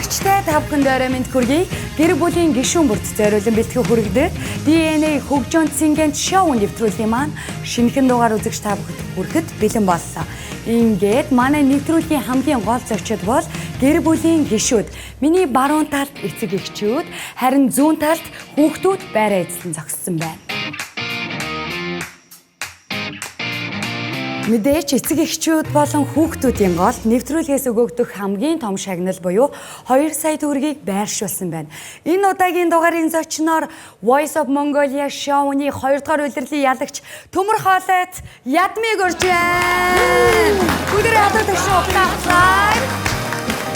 Үзэгчтэй та бүхэнд орой мэнд хүргэе. Гэр бүлийн гишүүн бүрт зориулан бэлтгэх хүргэдэг DNA хөгжөөн цэнгэнт шоу нэвтрүүлгийн маань шинэхэн дугаар үзэгч та бүхэнд хүрэхэд бэлэн боллоо. Ингээд манай нэвтрүүлгийн хамгийн гол зочид бол гэр бүлийн гишүүд. Миний баруун талд эцэг эхчүүд, харин зүүн талд хүүхдүүд байраа эзлэн зогссон байна. Мэдээж эцэг эхчүүд болон хүүхдүүдийн гол нэвтрүүлгээс өгөгдөх хамгийн том шагнал буюу 2 сая төгрөгийг байршуулсан байна. Энэ удаагийн дугаарын зочноор Voice of Mongolia шоуны 2 дугаар улирлын ялагч Төмөр Хоолойт Ядмыг урьж байна. Бүгдээрээ хатаг төвшин угтаа авлаа.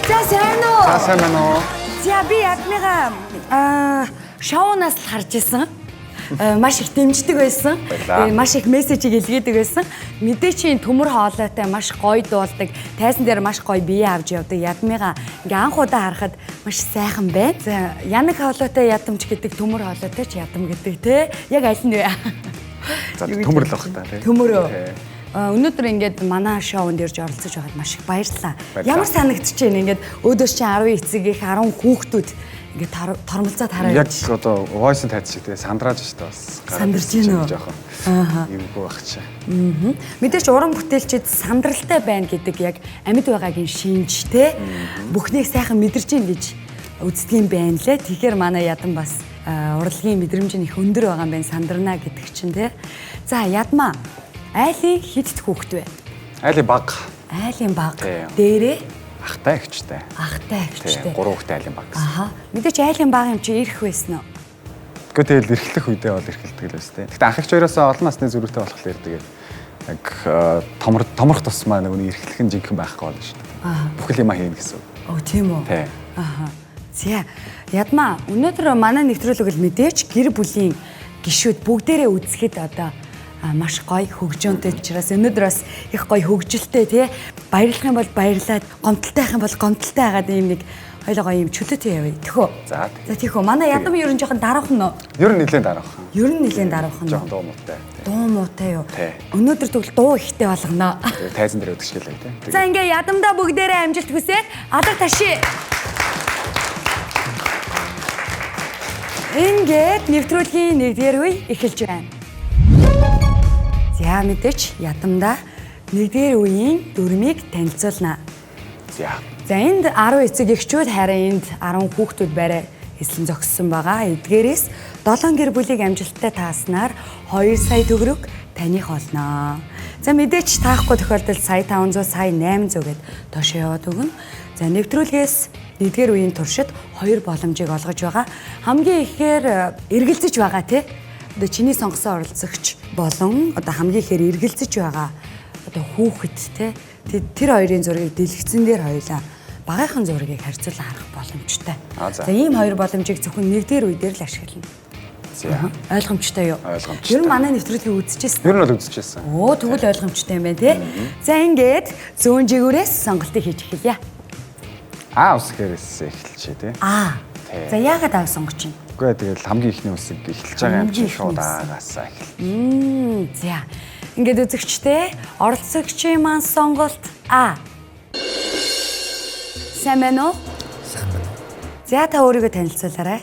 За сайн уу? За сайн байна уу? За би Ядмыгаа шоунаас л харж исэн. Маш их дэмждэг байсан. Баярлалаа. Маш их мессежийг илгээдэг байсан. Мэдээч чинь төмөр хоолойтой маш гоё дуулдаг. Тайзан дээр маш гоё бие авч явдаг. Ядмыгаа ингээ анх удаа харахад маш сайхан байна. За янаг хоолойтой ядамч гэдэг төмөр хоолойтой ч ядам гэдэг те. Яг аль нь вэ? За Юу гэж төмөр л бах та тий. Төмөрөө. Тий. Өнөөдөр ингээд манай шоунд ирж оролцож байгаад маш их баярлалаа. Баярлалаа. Ямар санагдчих чинь ингээд өөдөөс чинь 10 эцэг их 10 хүүхдүүд ингээд тормолцоод хараа. Яг л одоо voice-ын тайз шиг тий сандрааж штэ бас. Сандарч гин үү? Жохон. Эвгүй байх чи. Мэдээч уран бүтээлчид сандралтай байна гэдэг яг амьд байгаагийн шинж те бүхнийг сайхан мэдэрч ийн гэж үздэг юм байна лээ. Тэгэхээр манай ядан бас урлагийн мэдрэмж нь их өндөр байгаа юм байна сандарна гэдэг чинь те. За ядмаа айлын хэдт хүүхэд вэ? Айлын баг Айлын баг Тий. дээрээ ахтай эгчтэй. ахтай Тий. эгчтэй. Гурван хүүхдээ айлын баг гэсэн. Аха. Мэдээч айлын баг юм чи ирэх байсан уу? Гэхдээ тэгэл эрхлэх үедээ бол эрхэлдэг л байсан тий. Гэхдээ ах эгч хоёроос олон насны зөрүүтэй болохоор тэгээд яг томор томорх тусмаа нөгөө эрхлэх нь жинхэнэ байхгүй болно шүү дээ. Бүхэл юма хийнэ гэсэн үг. Оо тийм үү. Тий. Аха. За ядмаа өнөөдөр манай нэвтрүүлэг л мэдээч гэр бүлийн гишүүд бүгдээрээ үзэхэд одоо маш гоё хөгжөөнтэй учраас өнөөдөр бас их гоё хөгжилтэй тий баярлах юм бол баярлаад гомдолтой байх юм бол гомдолтой хагаад ийм нэг хоёлоо гоё юм чөлөөтэй явъя. Тэхөө. За, За тэхөө. Манай ядам ер нь жоохон даруухан уу? Ер нь нэлээд дараахан. Ер нь нэлээд даруухан уу? Жохон дуу муутай. Тий. Дуу муутай юу? Тий. Өнөөдөр тэгвэл дуу ихтэй болгоно. Тэгээд тайзан дээр өдөршгэлээ тий. За ингээ ядамдаа бүгдээрээ амжилт хүсээд алга таши. Ингээд нэвтрүүлгийн нэгдүгээр үе эхэлж байна. За мэдээч ядамдаа нэгдүгээр үеийн дүрмийг танилцуулна. За. За энд 10 эцэг эхчүүд харин энд 10 хүүхдүүд барай эзлэн зогссон байгаа. Эдгээрээс 7 гэр бүлийг амжилттай тааснаар 2 сая төгрөг таних болно. За мэдээч таахгүй тохиолдолд сая 500, сая 800 гэд доошоо яваад өгнө. За нэвтрүүлгээс нэгдүгээр үеийн туршид хоёр боломжийг олгож байгаа. Хамгийн ихээр эргэлзэж байгаа тий. Одоо чиний сонгосон оролцогч болон одоо хамгийн ихээр эргэлзэж байгаа одоо хүүхэд те тэр хоёрын зургийг дэлгэцэн дээр хоёлаа багийнхын зургийг харьцуулан харах боломжтой. Аа, за. За ийм хоёр боломжийг зөвхөн нэгдүгээр үе дээр л ашиглана. За. Ойлгомжтой юу? Ойлгомжтой. Ер нь манай нэвтрүүлгийг үзчихсэн. Ер нь бол үзчихсэн. Оо тэгвэл ойлгомжтой юм байна те. За ингээд зүүн жигүүрээс сонголтыг хийж эхэлье. А үсгээрээс эхэлчихье тий. Аа. Тий. За яагаад аав сонгож байна? Үгүй тэгэл хамгийн ихний үсэг эхэлж байгаа юм Хамгийн чинь ихний шууд үсэг. Аагаас эхэл. За. Ингээд үзэгчтэй оролцогчийн маань сонголт А. Сайн байна уу? Сайн байна. За та өөрийгөө танилцуулаарай.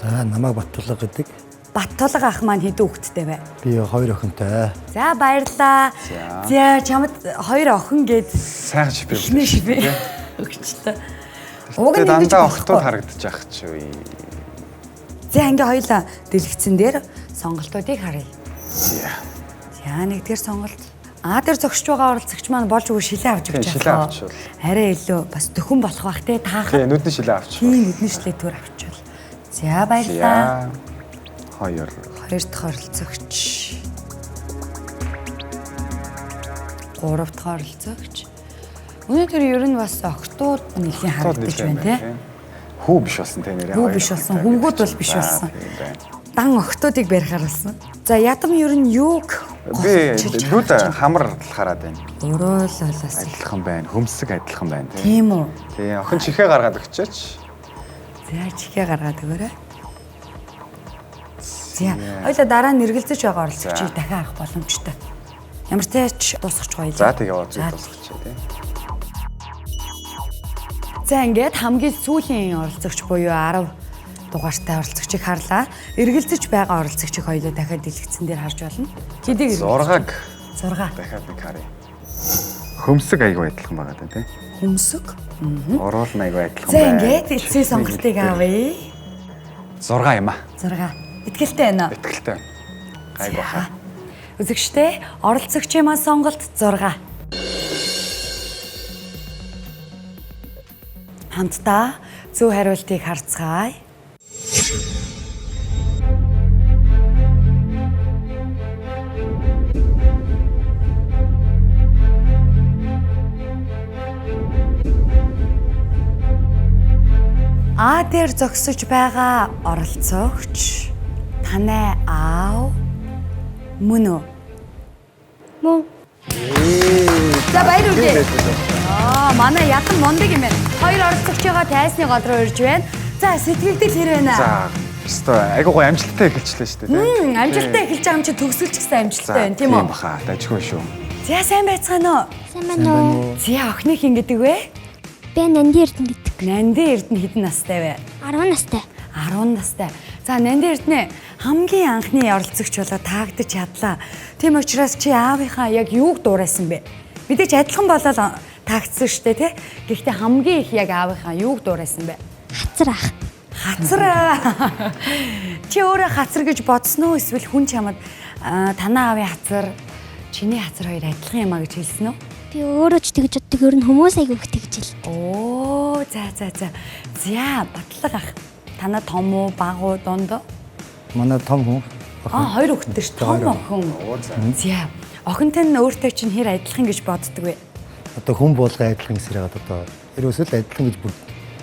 За намайг Баттулга гэдэг. Баттулга ах маань хэдэн хүүхэдтэй вэ? Би хоёр охинтой. За баярлалаа. За. За чамд хоёр охин гээд Сайхан шипээ. эхнээ шипээ өгчлээ. Уг нь Тэгээ ингэж дандаа болохгүй. охтууд харагдчих чи үе. За ингээ хоёлаа дэлгэцэн дээр сонголтуудыг харъя. За. За нэгдүгээр сонголт. А дээр зогсож байгаа оролцогч маань болж өгөө шилээ авч өгч Тийм, шилээ авчвал. Арай илүү бас дөхөн болох бах те таах. Тэгээ нүдний шилээ авчих. Тийм нүдний шилээ төр авчвал. За баярлалаа. За. Хоёр. Хоёр дахь оролцогч. Гурав дахь оролцогч. Өнөөдөр ер нь бас октод нэлийн Охтууд харагдаж нэлээд байна тий. Хүү биш болсон те нэрээ. Хүү хоёр биш болсон, охинтой хөвгүүд гэдэг бол биш чинь. За, болсон. тийм байна. Дан октодыг барихаар болсон. За ядам ер нь юуг Би голчилж нүд харж байна? хамар л хараад байна. Уруул болоос. Адилхан байна. Хөмсөг адилхан байна те. Тийм үү? Тийм охин чихээ гаргаад өгчөөч. За чихээ гаргаад өгөөрэй. За хоёлаа дараа нь эргэлзэж байгаа оролцогчийг За. дахин авах боломжтой. Ямар ч тач дуусгах гоё. За тэгээ яваа За. дуусгачих тий. За ингээд хамгийн сүүлийн оролцогч буюу 10 дугаартай оролцогчийг харлаа. Эргэлзэж байгаа оролцогчийг хоёулаа дахиад дэлгэцэн дээр харж байна. Хэдийг 6-г 6. Дахиад нэг харъя. Хөмсөг айгүй адилхан байгаа даа тий. Хөмсөг. Уруул нь айгүй адилхан За ингээд эцсийн сонголтыг авъя. 6 юм аа. 6. Итгэлтэй байна уу? Итгэлтэй. Гайгүй хаа. Үзэгчдээ оролцогчийн маань сонголт 6. Хамтдаа зөв хариултыг харцгаая. А дээр зогсож байгаа оролцогч танай аав мөн үү? Мөн. За баяр хүргэе. Аа, манай ядан мундаг юм байна. Хоёр оролцогчийгоо тайсны гол руу ирж байна. За, сэтгэгдэл хэр байна? За, өстой айгүй гоё амжилттай эхэлчлээ шүү дээ, тийм. Амжилттай эхэлж байгаа юм чи төгсгөлч гэсэн амжилттай байна, тийм үү? Тийм баха, дажгүй шүү. За, сайн байцгаана уу? Сайн байна уу? За, охины хин гэдэг вэ? Би Нанди Эрдэнэ гэдэг. Нанди Эрдэнэ хэдэн настай вэ? 10 настай. 10 настай. За, Нанди Эрдэнэ хамгийн анхны оролцогч болоо таагдаж чадлаа. Тийм учраас чи аавынхаа яг юуг дуурайсан бэ? Мэдээж адилхан болоод таагдсан шүү дээ, тий? Гэхдээ хамгийн их яг аавынхаа юуг дуурайсан бэ? Хацар ах. Хацар. Чи өөрөө хацар гэж бодсон уу? Эсвэл хүн чамд танаа аавын хацар, чиний хацар хоёр адилхан юм а гэж хэлсэн үү? Би өөрөө ч тэгж боддог, ер нь хүмүүс айгүй их тэгж хэл. Оо, за за за. За, Батлаг ах. Танаа том уу, бага уу, дунд уу? Манай том хүн. Аа, хоёр хүүхэдтэй ш. Том охин. За. Охинтой нь өөртөө чинь хэр адилхан гэж боддог вэ? Одоо хүн болгон адилхан гэсээр хагаад одоо ерөөсөө л адилхан гэж бүр.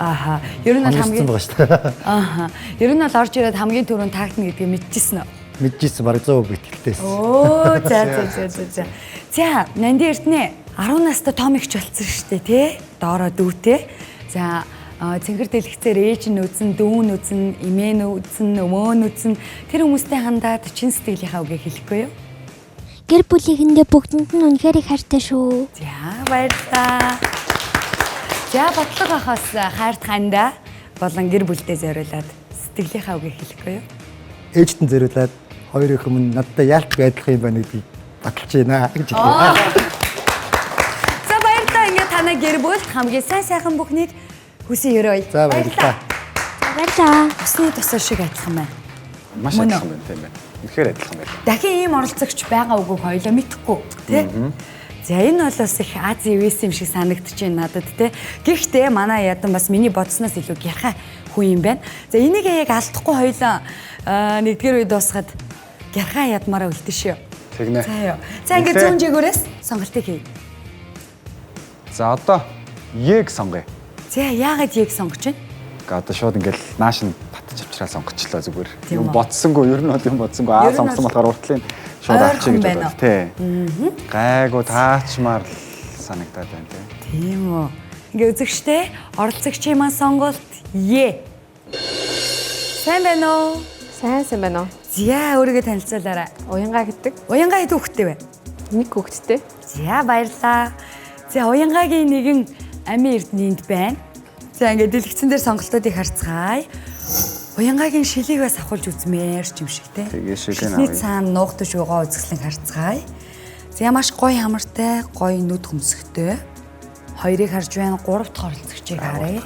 Ааха. Ер нь бол хамгийн байгаа шүү дээ. Ааха. Ер нь бол орж ирээд хамгийн түрүүнд таагдана гэдгийг мэдчихсэн үү? Мэдчихсэн, бараг 100% итгэлтэйсэн. Оо, за за за за за. За, Нанди Эрдэнэ 10 настай том ихч болцсон шүү дээ, тий? Доороо дүүтэй. За, цэнгэр дэлгэцээр ээж нь үзэн, дүү нь үзэн, эмээ нь үзэн, өвөө нь үзэн тэр хүмүүстэй хандаад чин сэтгэлийнхаа үгийг хэлэхгүй юу? Гэр бүлийнхэндээ бүгдэнд нь үнэхээр их хайртай шүү. За, баярлалаа. За, Батлаг ахаас хайрт хандаа болон гэр бүлдээ зориулаад сэтгэлийнхаа үгийг хэлэхгүй юу? Ээжтэн зориулаад хоёр охин минь надтай яалтгүй адилхан юм байна гэдгийг баталж байна гэж хэлээ. За, баярлалаа. Ингээд танай гэр бүлд хамгийн сайн сайхан бүхнийг хүсэн өрөөе. За, баярлалаа. Баярлалаа. Усны тосоо шиг адилхан байна. Маш адилхан байна, тийм ээ. Үнэхээр адилхан байна. Дахин ийм оролцогч байгаа үгүйг хоёлоо мэдэхгүй, тий? За, энэ бол бас их аз ивэс юм шиг санагдчихэв надад, тий? Гэхдээ манай ядан бас миний бодсноос илүү гярхай хүн юм байна. За, энийг яг алдахгүй хоёлоо нэгдүгээр үе дуусгаад гярхай ядмаараа үлдэн шүү. Тэгнэ. За юу. За, ингээд зүүн жигүүрээс сонголтыг хий. За, одоо Е-г сонгоё. За, яагаад Е-г сонгож байна? Гэ одоо шууд ингээл нааш нь татж авчраа сонгочлоо зүгээр. Юм бодсонгүй, ер нь бол юм бодсонгүй. Аа, сонгосон болохоор уртлын шууд авчиг гэж бодлоо, тий. Гайгүй таачмаар л санагдаад байна, тий. Тийм үү. Ингээ үзэгчтэй оролцогчийн маань сонголт Е. Сайн байна уу? Сайн байна уу? За, өөрийгөө танилцуулаарай. Уянгаа гэдэг. Уянгаа хэд хүүхэдтэй вэ? Нэг хүүхэдтэй. За, баярлалаа. За, Уянгагийн нэгэн амийн эрдэнэ энд байна. За, ингээд дэлгэцэн дээр сонголтуудыг харцгаая. Уянгагийн шилийг бас авахулж үзмээр ч юм шиг те. Тэгээ шилийг Шилний авъя. цаана нуугдаж байгаа үзэсгэлэн харцгаая. За, маш гоё хамартай, гоё нүд хөмсгтэй. Хоёрыг харж байна. Гурав дахь оролцогчийг харъя.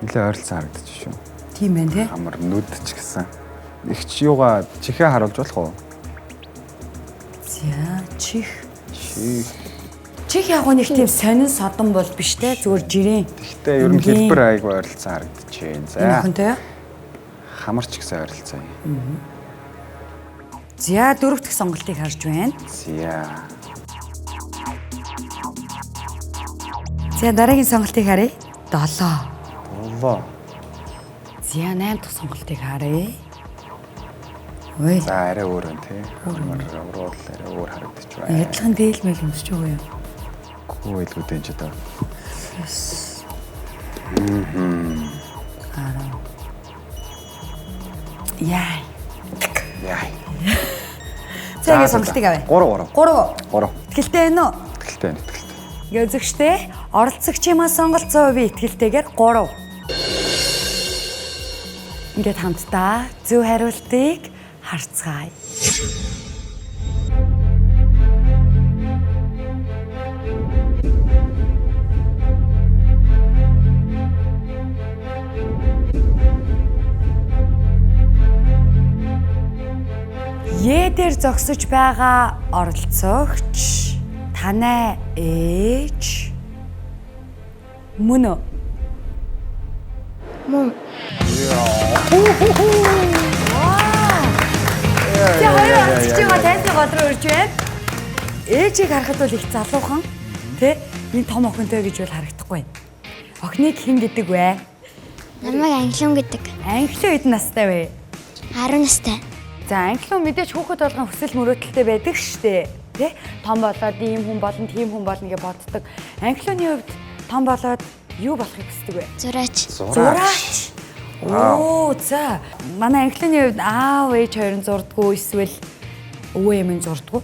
Нилээ ойролцоо харагдчих шүү. Тийм байна те. Хамар нүд ч гэсэн. Их ч юугаа чихээ харуулж болох уу? За, чих. Чих. Чих яг нэг тийм сонин содон бол биш те. Зүгээр жирийн. Гэхдээ ер нь хэлбэр айгүй ойролцоо харагдчихээн. За. Энэ охинтой юу? Хамар ч гэсэн ойролцоо юм. За, дөрөв дэх сонголтыг харж байна. За. За, дараагийн сонголтыг харъя. 7. 7. За, 8 дахь сонголтыг харъя. Ой. За, арай өөр байна те. Хамар уруул арай өөр харагдчих байна. Адилхан дээлмэл өмсөж байгаа юм. Гүү илгүүд энэ ч одоо. 9. 10. Яа. Яа. За, ингээд сонголтыг авъя. 3 3. 3. 3. Итгэлтэй байна уу? Итгэлтэй байна, итгэлтэй. Ингээ үзэгчтэй оролцогчийн маань сонголт 100% итгэлтэйгээр 3. Ингээд хамтдаа зөв хариултыг харцгаая. Е дээр зогсож байгаа оролцогч танай ээж мөн үү? Мөн. За хоёр оролцогчийн тайлны гол руу ирж байна. Ээжийг харахад бол их залуухан тий энэ том охинтой гэж бол харагдахгүй. Охиныг хэн гэдэг вэ? Намайг Англиун гэдэг. Англиу хэдэн настай вэ? 10 настай. За англиу мэдээж хүүхэд болгон хүсэл мөрөөдөлтэй байдаг штэ тий том болоод ийм хүн болно, тийм хүн болно гэж боддог. Англиуны хувьд том болоод юу болохыг хүсдэг вэ? Зураач. Зураач. Оо за манай англиуны хувьд аав ээж хоёр нь зурдгүү эсвэл өвөө юм нь зурдгүү?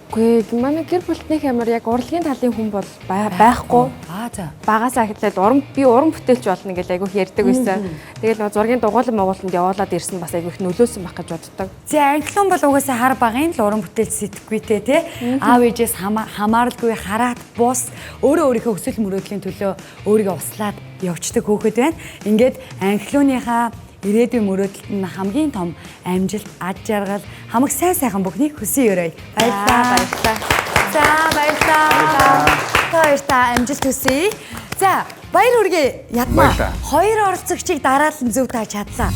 Үгүй манай гэр бүлтнийх амар яг урлагийн талын хүн бол байхгүй. Аа за. Багасаа эхлээд би уран бүтээлч болно гэж айгүйх ярьдаг байсан. Тэгэл нөгөө зургийн дугуйлан моголонд явуулаад ирсэн бас айгүйх нөлөөсөн байх гэж боддог. За англиун бол угаасаа хар багын л уран бүтээлч сэтгэхүйтэй тий. Аав ээжээс хамааралгүй хараат бус өөрөө өөрийнхөө өсөл мөрөөдлийн төлөө өөрийгөө услаад явцдаг хөөхөд байна. Ингээд англиуныхаа ирээдүйн мөрөөдөлт нь хамгийн том амжилт, ад жаргал, хамаг сайн сайхан бүхнийг хүсэн өрөөе. Баярлалаа, баярлалаа. За, баярлалаа. Та хоёртаа амжилт хүсье. За, баяр хүргэе. Ядмаа. Хоёр оролцогчийг дараалан зөв тааж чадлаа.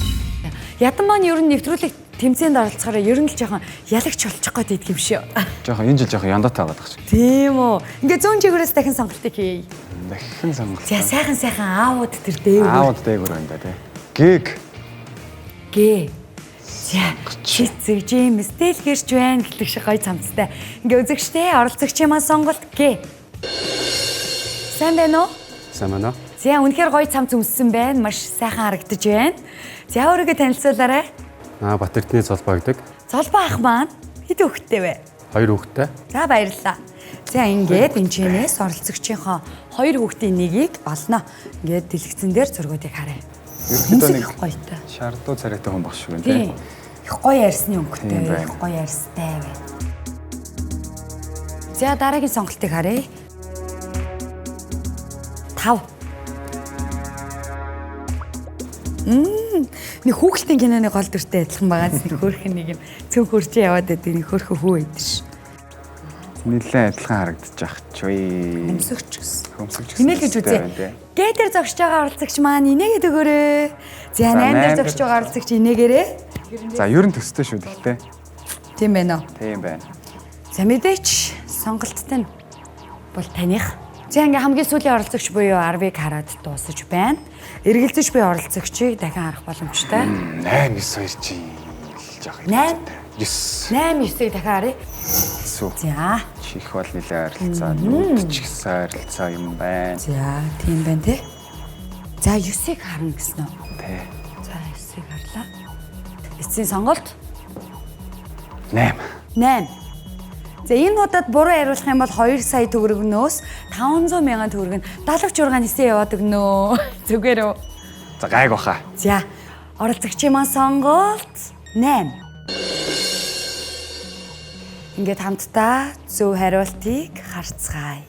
Ядан маань ер нь нэвтрүүлэг тэмцээнд оролцохоор ер нь л жоохон ялагч болчих гээд идэх юм шүү. Жоохон энэ жил жоохон яндаатай байгаа даа. Тийм үү. Ингээ зүүн чигээрээс дахин сонголтыг хийе. Дахин сонголт. За, сайхан сайхан аавууд тэр дээгүүр. Аавууд дээгүүр байна да тий. Гэг. Гэ. За, цэцэг жимс дэлгэрч байна гэдэг шиг гоё цамцтай. Ингээ үзэгчтэй оролцогчийн маань сонголт Г. Сайн байна уу? Сайн байна уу? За, үнэхээр гоё цамц өмссөн байна. Маш сайхан харагдаж байна. За, өөрийгөө танилцуулаарай. Аа, Батэрдний Золбоо гэдэг. Золбоо ах маань хэд хүүхэдтэй вэ? 2 хүүхэдтэй. За, баярлалаа. За, ингээд энэ чэнэс оролцогчийнхоо 2 хүүхдийн нэгийг олно. Ингээд дэлгэцэн дээр зургуудыг харъя. Ерөнхийдөө нэг гоётой. Шардуу царайтай хүн баг шүү тий. Их гоё арьсны өнгөтэй, их гоё арьстай байна. За дараагийн сонголтыг харъя. 5. Нэг хүүхэлтийн киноны гол дүртэй адилхан байгаа нэг хөөрхөн нэг юм цөм хөрчээ яваад байдаг нэг хөөрхөн хүү байдаг ш. Нэлээд адилхан харагдчих чуй. Хөмсөгч гэсэн. Хөмсөгч гэсэн. Инээ гэж үзье. Г дээр зогсож байгаа оролцогч маань инээгээд өгөөрэй. За 8 дээр зогсож байгаа оролцогч инээгээрэй. За ер нь төстэй шүү гэхдээ. Тийм байна уу? Тийм байна. За мэдээч сонголттой нь бол таних. За ингээ хамгийн сүүлийн оролцогч буюу 10-ыг хараад дуусаж байна. Эргэлзэж буй оролцогчийг дахин харах боломжтой. 8 9 2 чи жоох. 8 9 8 9-ийг дахин харъя. За. Чих бол нэлээ ойролцоо, нүд ч гэсэн ойролцоо юм байна. За, тийм байна тий. За, 9-ийг харна гэсэн үү? Тий. За, 9-ийг харлаа. Эцсийн сонголт 8. 8. За, энэ удаад буруу хариулах юм бол 2 сая төгрөгнөөс 500 мянган төгрөг нь 76 нисээ яваад өгнө. Зүгээр үү? За, гайг баха. За, оролцогчийн маань сонголт 8. Ингээд хамтдаа зөв хариултыг харцгаая.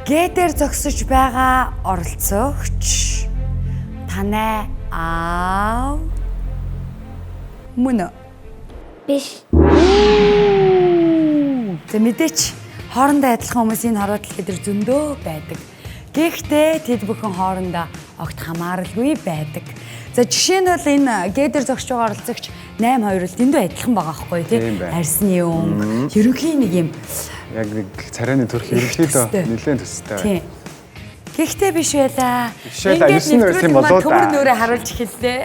Г дээр зогсож байгаа оролцогч танай аав мөн үү? Биш. За мэдээч хоорондоо адилхан хүмүүс энэ хорвоо дэлхий дээр зөндөө байдаг. Гэхдээ тэд бүхэн хоорондоо огт хамааралгүй байдаг. За жишээ нь бол энэ Г дээр зогсож байгаа оролцогч 8 2 л дэндүү адилхан байгаа байхгүй тий. Арьсны өнгө, ерөнхий нэг юм яг нэг царайны төрх ерөнхийдөө нэлээд төстэй байна. Тийм. Гэхдээ биш байлаа. Биш байлаа. 9 нөр тийм болоо да. Төмөр нөрөө харуулж эхэллээ.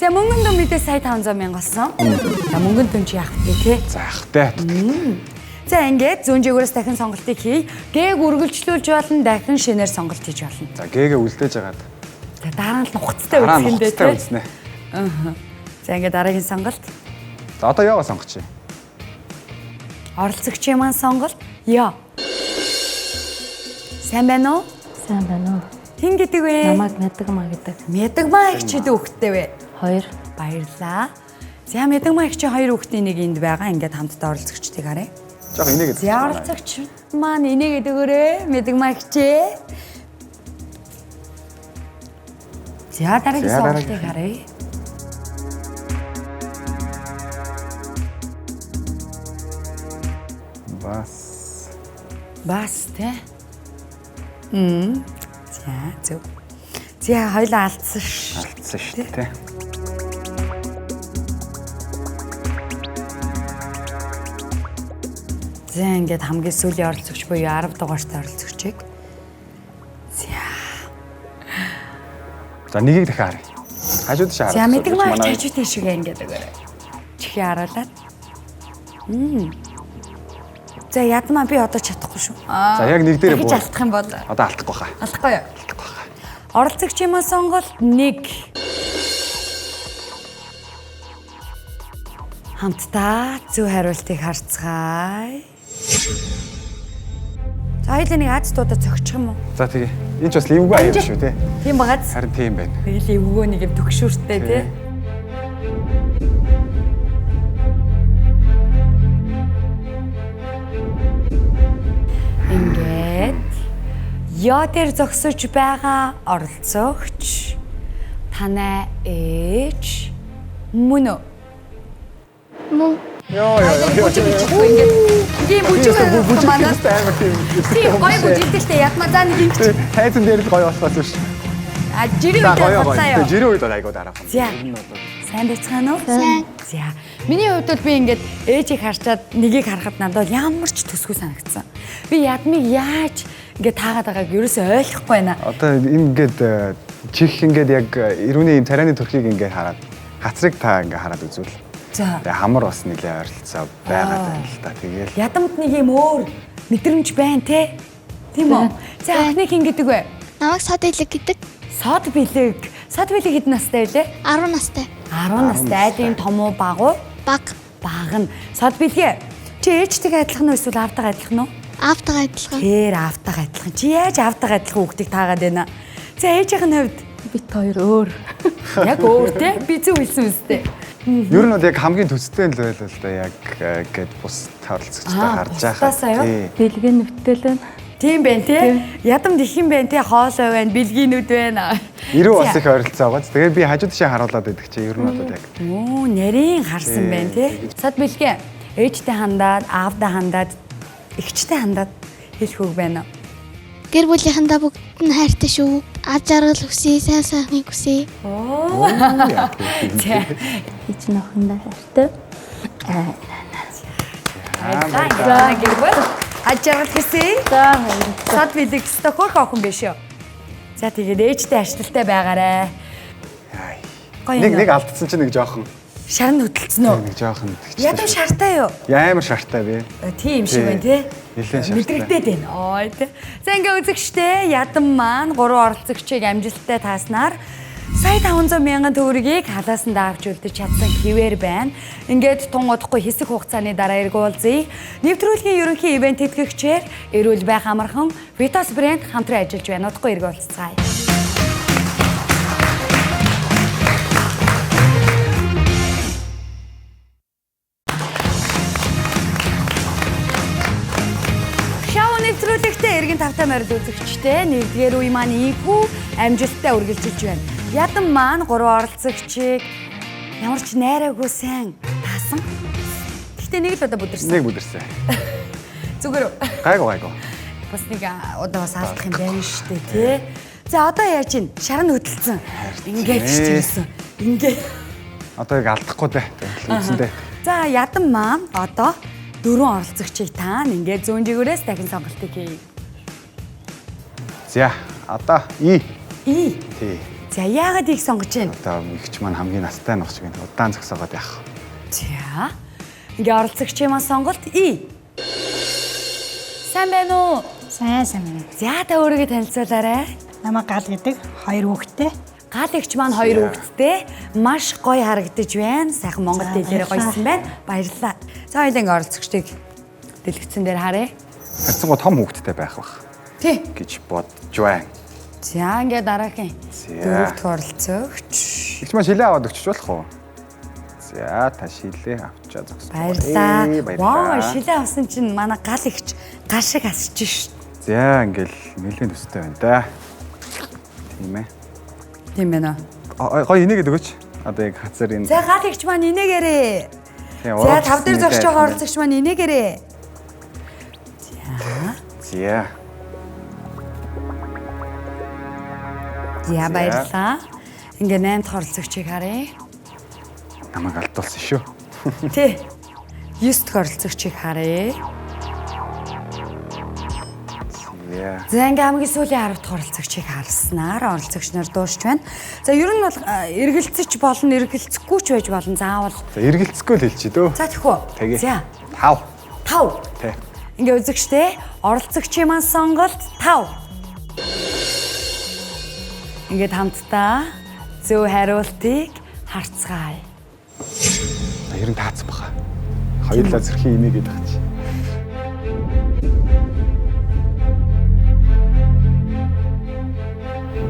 За мөнгөн дүн мэдээ сая 500 мянга болсон. За мөнгөн дүн чи яах вэ те? За яах вэ? За ингээд зүүн жигүүрээс дахин сонголтыг хий. Г-г үргэлжлүүлж болно, дахин шинээр сонголт хийж болно. За Г-гээ үлдээж агаад. За дараа нь нухацтай үзэх юм дээ тий. Үзнэ. За ингээд дараагийн сонголт. За одоо яага сонгочих. Оролцогчийн маань сонголт Яа. Сайн байна уу? Сайн байна уу? Хэн гэдэг вэ? Намайг Мэдгмаа гэдэг. Мэдгмаа их чидэв хөхтэй вэ? 2. Баярлалаа. За Мэдгмаа их чи хоёр хүүхдийн нэг энд байгаа. Ингээд хамтдаа оролцогчдыг харъя. Жог инээгээд. За оролцогч маань инээгээд өгөөрэй. Мэдгмаа их чи. За дараагийн сонголтыг харъя. Бас. Бас тэ. За зөв. За хоёлаа алдсан ш. Алдсан шүү дээ. За ингээд хамгийн сүүлийн оролцогч буюу 10 дугаартай оролцогчийг. За. За нэгийг дахиад харъя. Хажууд шаараа. За мэдгмаа хажуу тийшээ ингээд өгөөрэй. Чихээ харуулад. За ядмаа би одоо чадахгүй шүү. За яг нэг дээр буу. Дахиж алдах юм бол одоо алдахгүй хаа. Алдахгүй юу? Алдахгүй хаа. Оролцогчийн маань сонголт 1. Хамтдаа зөв хариултыг харцгаая. За хоёулаа нэг аз дуудаа цогчих юм уу? За тэгээ. Энэ ч бас эвгүй аяа шүү тий. Тийм багаз. Харин тийм байна. Тэгэл эвгүй нэг юм төгшүүртэй тий. Ингээд ёо дээр зогсож байгаа оролцогч танай ээж мөн үү? Мөн. Йоо ёо ёо. Бүжиг бичихгүй ингээд тийм бүжиг манай амар тийм. Тийм гоё бүжигдэлтэй ядмаа за нэг юм чи. Тайзан дээр л гоё болохоос биш. А жирийн үед болцоо юу? Жирийн үед бол айгуу дараахан. За. Сайн байцгаана уу? Сайн. За. Миний хувьд бол би ингээд ээжийг харчаад нэгийг харахад надад бол ямар ч төсгүй санагдсан. Би ядмыг яаж ингээд таагаад байгааг ерөөсөө ойлгохгүй байна. Одоо ингээд чих ингээд яг эрүүний юм царайны төрхийг ингээд хараад хацрыг та ингээд хараад үзвэл. За. Тэгээ хамар бас нэлээ ойролцоо байгаад байна л та. Тэгээл ядамд нэг юм өөр мэдрэмж байна те. Тийм үү? За охины хин гэдэг вэ? Намайг Сод Билэг гэдэг. Сод Билэг. Сод Билэг хэдэн настай вэ? 10 настай. 10 настай. Айлын том уу баг уу? Баг. Баг нь. Сод Билгээ. Чи ээжтэйгээ адилхан уу эсвэл аавтайгаа адилхан уу? Аавтайгаа адилхан. Тэр аавтайгаа адилхан. Чи яаж аавтайгаа адилхан хүүхдийг таагаад байна? За ээжийнх нь хувьд бит хоёр өөр. Яг өөр те. Би зөв хэлсэн үстэй. Ер нь бол яг хамгийн төстэй л байлаа л да яг гээд бус оролцогчтой харж байхад. Бэлгийн нүдтэй л байна. Тийм байна тий. Ядамд их юм байна тий. Хоолой байна, бэлгийнүүд байна. Ирүү бас их ойролцоо байгаа. Тэгээд би хажуу тишээ харуулад байдаг чи ер нь бол яг. Оо, нарийн харсан байна тий. Сад бэлгээ ээжтэй хандаад, аавдаа хандаад, эгчтэй хандаад хэлэх үг байна уу? Гэр бүлийнхэндээ бүгд нь хайртай шүү. Аз жаргал хүсье, сайн сайхныг хүсье. Оо. Ээж нөхөндөө хайртай. За гэр бүл аз жаргал хүсье. За баярлалаа. Сад бэлэг өстө хөөрхөн охин биш үү? За тэгээд ээжтэй ажилттай байгаарэ. Нэг нэг алдсан чинь нэг жоохон. Шар нь хөдөлсөн үү? Нэг жоохон. Ядам шартай юу? Ямар шартай бэ? Тийм шиг байна тий. Нилээн шартай. Мэдрэгдээд байна. Ой тий. За ингээ үзэгчтэй ядам маань 3 оролцогчийг амжилттай тааснаар сая 500 мянган төгрөгийг халаасандаа авч үлдэж чадсан хിവэр байна. Ингээд тун удахгүй хэсэг хугацааны дараа эргүү уулзъя. Нэвтрүүлгийн ерөнхий ивент тэтгэгчээр эрүүл байх амархан Vitas брэнд хамтран ажиллаж байна. Удахгүй эргүү уулзцгаая. Нэвтрүүлэгтээ эргэн тавтай морил үзэгчтэй нэгдүгээр үе маань ийхүү амжилттай үргэлжилж байна. Ядам маань 3 оролцогчийг ямар ч найраагүй сайн таасан. Гэхдээ нэг л удаа бүдэрсэн. Нэг бүдэрсэн. Зүгээр үү? Гайгүй гайгүй. Бас нэг удаа бас алдах юм байна шүү дээ, тий. За одоо яаж ийн? Шар нь хөдөлсөн. Ингээд ч тийсэн. Ингээд. Одоо яг алдахгүй дээ. Тэгэл үзэндээ. За ядам маань одоо 4 оролцогчийг таана. Ингээд зүүн жигүүрээс дахин сонголтыг хийе. За одоо И. И. Тий. За яагаад их сонгож байна? Одоо ихч маань хамгийн настай нөх шиг удаан зогсоогоод яах. За. Ингээ оролцогчийн маань сонголт И. Сайн байна уу? Сайн байна. За та өөрийгөө танилцуулаарай. Намайг Гал гэдэг. 2 хүүхэдтэй. Гал эгч маань 2 хүүхэдтэй. Маш гоё харагдаж байна. Сайхан монгол хэлээрээ гоёсон байна. Баярлалаа. За хоёулаа ингээ оролцогчдыг дэлгэцэн дээр харъя. Харьцангуй том хүүхэдтэй байх бах. Тий. Гэж бодож байна. За ингээ дараагийн дөрөв дэх оролцогч. Эгч маань шилээ аваад өгчөж болох уу? За та шилээ авчаа зогсож. Баярлалаа. Вау, шилээ авсан чинь манай гал эгч гал шиг асч шít. За ингээл нэлийн төстэй байна да. Тийм ээ. Тийм байна уу? Гоё инээгээд өгөөч. Одоо яг хацар энэ. За гал эгч маань инээгээрээ. За тав дээр зогсож байгаа оролцогч маань инээгээрээ. За. За. За баярлалаа. Ингээ 8 дахь оролцогчийг харъя. Намайг алдуулсан шүү. Тий. 9 дахь оролцогчийг харъя. За ингээ хамгийн сүүлийн 10 дахь оролцогчийг харснаар оролцогч нар дуусч байна. За ер нь бол эргэлзэж болно, эргэлзэхгүй ч байж болно. Заавал. За эргэлзэхгүй л хэлчихье дөө. За тэхүү. За 5. 5. Тий. Ингээ үзэгчтэй оролцогчийн маань сонголт 5. Ингээд хамтдаа зөв хариултыг харцгаая. Ер нь таацсан баха. Хоёулаа зүрхийн инээгээд байгаа чи.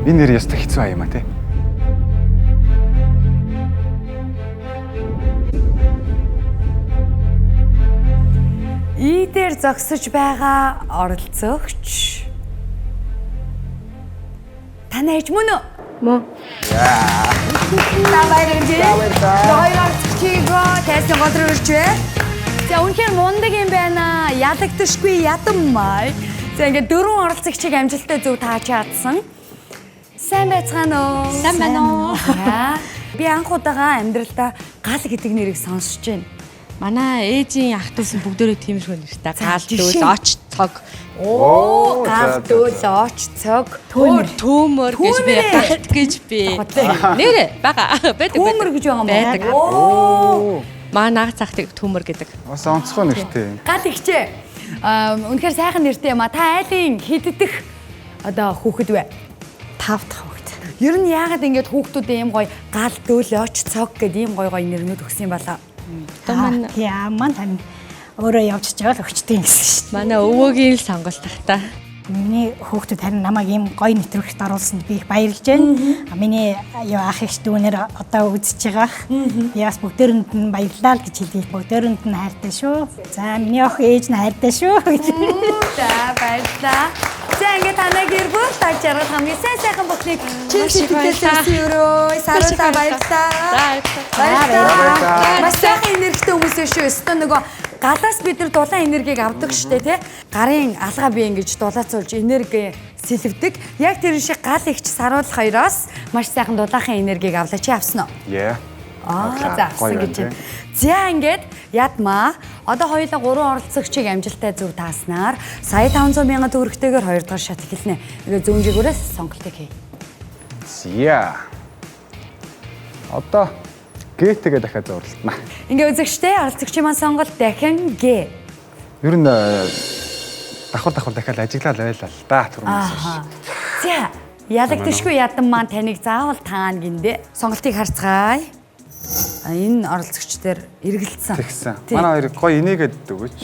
Энэ нэр ёстой хэцүү юм а тий. И дээр зогсож байгаа оролцогч танай ээж мөн үү? Мөн. За баярлалаа. Хоёр оролцогчийг тайзны гол руу ирж байна. За үнэхээр мундаг юм байна. Ялагдашгүй ядаммай. За ингээд дөрвөн оролцогчийг амжилттай зөв тааж чадсан. Сайн байцгаана уу? Сайн байна уу? Би анх удаага амьдралдаа гал гэдэг нэрийг сонсож байна. Манай ээжийн ах дүүс нь бүгдээрээ тиймэрхүү нэртэй. Гал дүүл, оч цог. Оо, гал дүүл, оч цог. Төмөр гэж би, галт гэж би. Нэрэ бага байдаг. Төмөр гэж байгаа юм байдаг. Оо. Манай наг цахтыг төмөр гэдэг. Бас онцгой нэртэй. Гал ихчээ. Үнэхээр сайхан нэртэй юм а. Та айлын хэддэх одоо хүүхэд вэ? 5 дахь хүүхэд. Ер нь яагаад ингэж хүүхдүүдээ ийм гоё гал дүүл, оч цог гэд ийм гоё гоё нэрнүүд өгсөн юм балаа? Одоо манай яа маань тань өөрөө явж чаавал өгчтэй юм гэсэн шүү дээ. Манай өвөөгийн л сонголт тах та. Миний хүүхдүүд харин намайг ийм гоё нэвтрүүлэгт оруулсанд би их баярлж байна. Миний юу ах эгч дүүнэр одоо үзэж байгаа. Би бас бүгдээрэнд нь баярлалаа л гэж хэлье. Бүгдээрэнд нь хайртай шүү. За миний охин ээж нь хайртай шүү гэж. За баярлалаа. За ингээд танай гэр бүл таж жаргал хамгийн сайн сайхан бүхнийг чин сэтгэлээс өрөө. Саруулаа баярлалаа. Баярлалаа. Маш сайхан энергитэй хүмүүс шүү. Өстөө нөгөө галаас бид нар дулаан энергийг авдаг штэ тий. Гарын алгаа бие ингэж дулаацуулж энерги сэлвдэг. Яг тэр шиг гал ихч саруул хоёроос маш сайхан дулаахан энергийг авлаа. Чи авсан уу? Яа. За авсан гэж байна. За ингээд ядмаа. Одоо хоёулаа 3 оролцогчийг амжилттай зөв тааснаар сая 500 мянган төгрөгтэйгээр 2 дугаар шат эхэлнэ. Ингээд зүүн жигүүрээс сонголтыг хий. За. Одоо Г-тэйгээ дахиад зурлалтна. Ингээ үзэгчтэй оролцогчийн маань сонголт дахин Г. Ер нь давхар давхар дахиад ажиглал байлаа л да түрүүнээс хойш. За, ялагдашгүй ядан маань таныг заавал таана гиндэ. Сонголтыг харцгаая. Энэ оролцогч дээр эргэлдсэн. Тэгсэн. Манай хоёр гоё инээгээд өгөөч.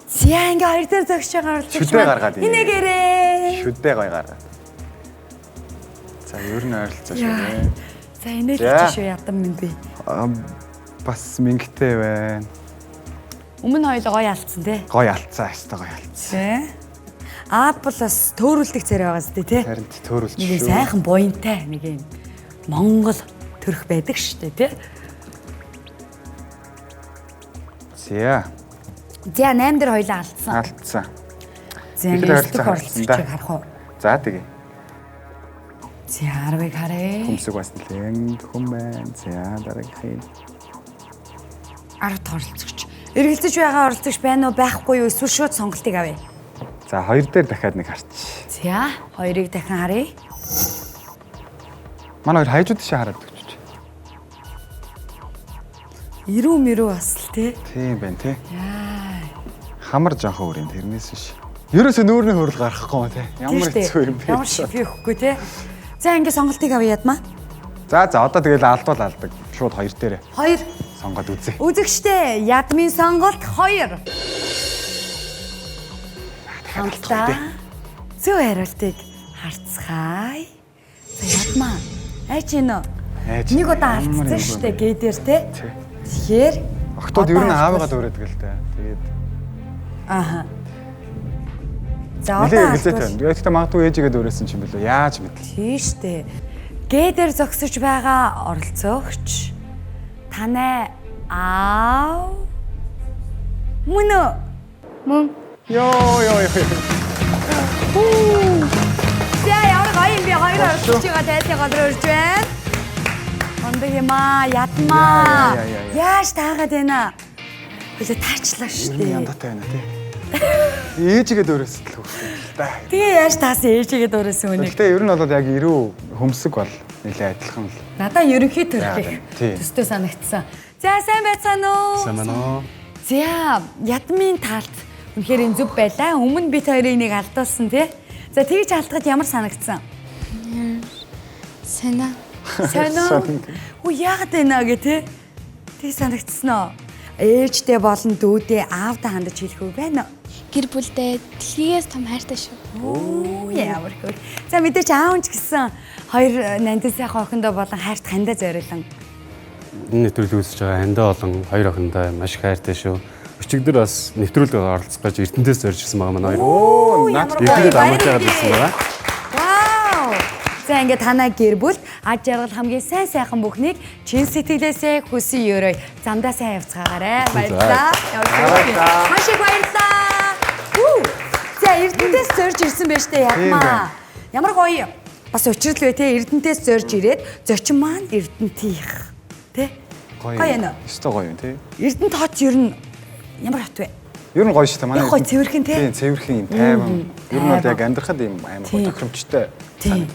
За, ингээ хоёр дээр зогсож байгаа оролцогч шүдэ гаргаад инээгээрээ. Шүдэ гоё гаргаад. За, ер нь ойролцоо шүү дээ. За, инээлж шүү ядан минь би. Бас мингтэй байна. Өмнө хоёул гоё алдсан тий. Гоё алдсан, өстой гоё алдсан. Тий. Apple бас төөрүүлдэг царай байгаа зү тий. Харин төөрүүлж шүү. Нэг сайхан буянтай нэг юм Монгол төрх байдаг шүү дээ тий. За. За 8 дээр хоёлаа алдсан. Алдсан. За ингээд дэх оролцогчийг харах уу? За тэгээ. За 10-ыг харъя. Хүмсэг бас нэлээд хүм байна. За дараагийнхыг 10 дахь оролцогч. Эргэлзэж байгаа оролцогч байна уу байхгүй юу эсвэл шууд сонголтыг авъя. За 2 дээр дахиад нэг харч. За 2-ыг дахин харъя. Манай хоёр хайжууд тийш хараад өгч. Ирүү мэрүү бас л тий. Тийм байна тий. Яа. Хамар жоохон өөр юм тэрнээс биш. Ерөөсөө нүүрний хурал гаргахгүй юм те. Ямар хэцүү юм бэ? Ямар шифи өгөхгүй те. За ингээ сонголтыг авъя ядмаа. За за одоо тэгэл алдвал алдаг. Шууд хоёр дээрээ. Хоёр. Сонгоод үзье. Үзэгчдээ ядмын сонголт 2. Хамтдаа зөв хариултыг харцгаая. За ядмаа. Айч энэ. Нэг удаа алдсан шүү дээ гээ дээр те. Тэгэхээр Октод ер нь аавыгаа дүүрээдэг л дээ. Тэгээд Ааха. За одоо эргэлзээтэй байна. Гэхдээ магадгүй ээжигээ дүүрээсэн ч юм бэлээ. Яаж мэдлээ. Тийм шүү дээ. Гэ дээр зогсож байгаа оролцогч танай аав мөн үү? Мөн. Йоо ёо ёо. За ямар гоё юм бэ? Хоёр оролцогчийг тайлын гол руу ирж байна. Ундаг юм аа, ядмаа. Яаж таагаад байна? Хөлөө таачлаа шүү дээ. Яндатай байна тий. Ээжигээ дүүрээсэн л хөвгтэй л да. Тэгээ яаж таасан ээжигээ дүүрээсэн үнийг. Гэхдээ ер нь бол яг ирүү хөмсөг бол нэлээ адилхан л. Надаа ерөнхий төрөх төстэй санагдсан. За сайн байцгаана уу? Сайн байна уу? За ядмын талт үнэхээр энэ зөв байлаа. Өмнө бид хоёрыг нэг алдуулсан тий. За тэгж алдахад ямар санагдсан? Санаа. Санаа. Үу яагаад байна гэ тий? Тэг санагдсан уу? Ээжтэй болон дүүдээ аавдаа хандаж хэлэх үг байна уу? Гэр бүлдээ дэлхийгээс том хайртай шүү. Оо ямар хөр. За мэдээч аав ч гэсэн хоёр нандин сайхан охиндоо болон хайрт хандаа зориулан. Энэ нэвтрүүлэг үзэж байгаа хандаа болон хоёр охиндоо маш их хайртай шүү. Өчигдөр бас нэвтрүүлэг оролцох гэж Эрдэнтээс зорж ирсэн байгаа манай хоёр. Оо наад Эрдэнэт амарч байгаад ирсэн байгаа. Вау! За ингээд танай гэр бүлд аж аргал хамгийн сайн сайхан бүхнийг чин сэтгэлээсээ хүсэн өрөөй. Замдаа сайн явцгаагаарай. Баярлалаа. Маш их баярлалаа. За Эрдэнтээс зорж ирсэн байж тээ ядмаа. Ямар гоё. Бас учрал вэ те Эрдэнтээс зорж ирээд зочин маань Эрдэнтийнх. Тэ? Гоё юм. Өстой гоё юм тий. Эрдэнэт хот ер нь ямар хот вэ? Ер нь гоё шүү дээ. Манай гоё цэвэрхэн тий. Тийм, цэвэрхэн юм тайван. Ер нь бол яг амьдрахад юм амар гоё тохиромжтой.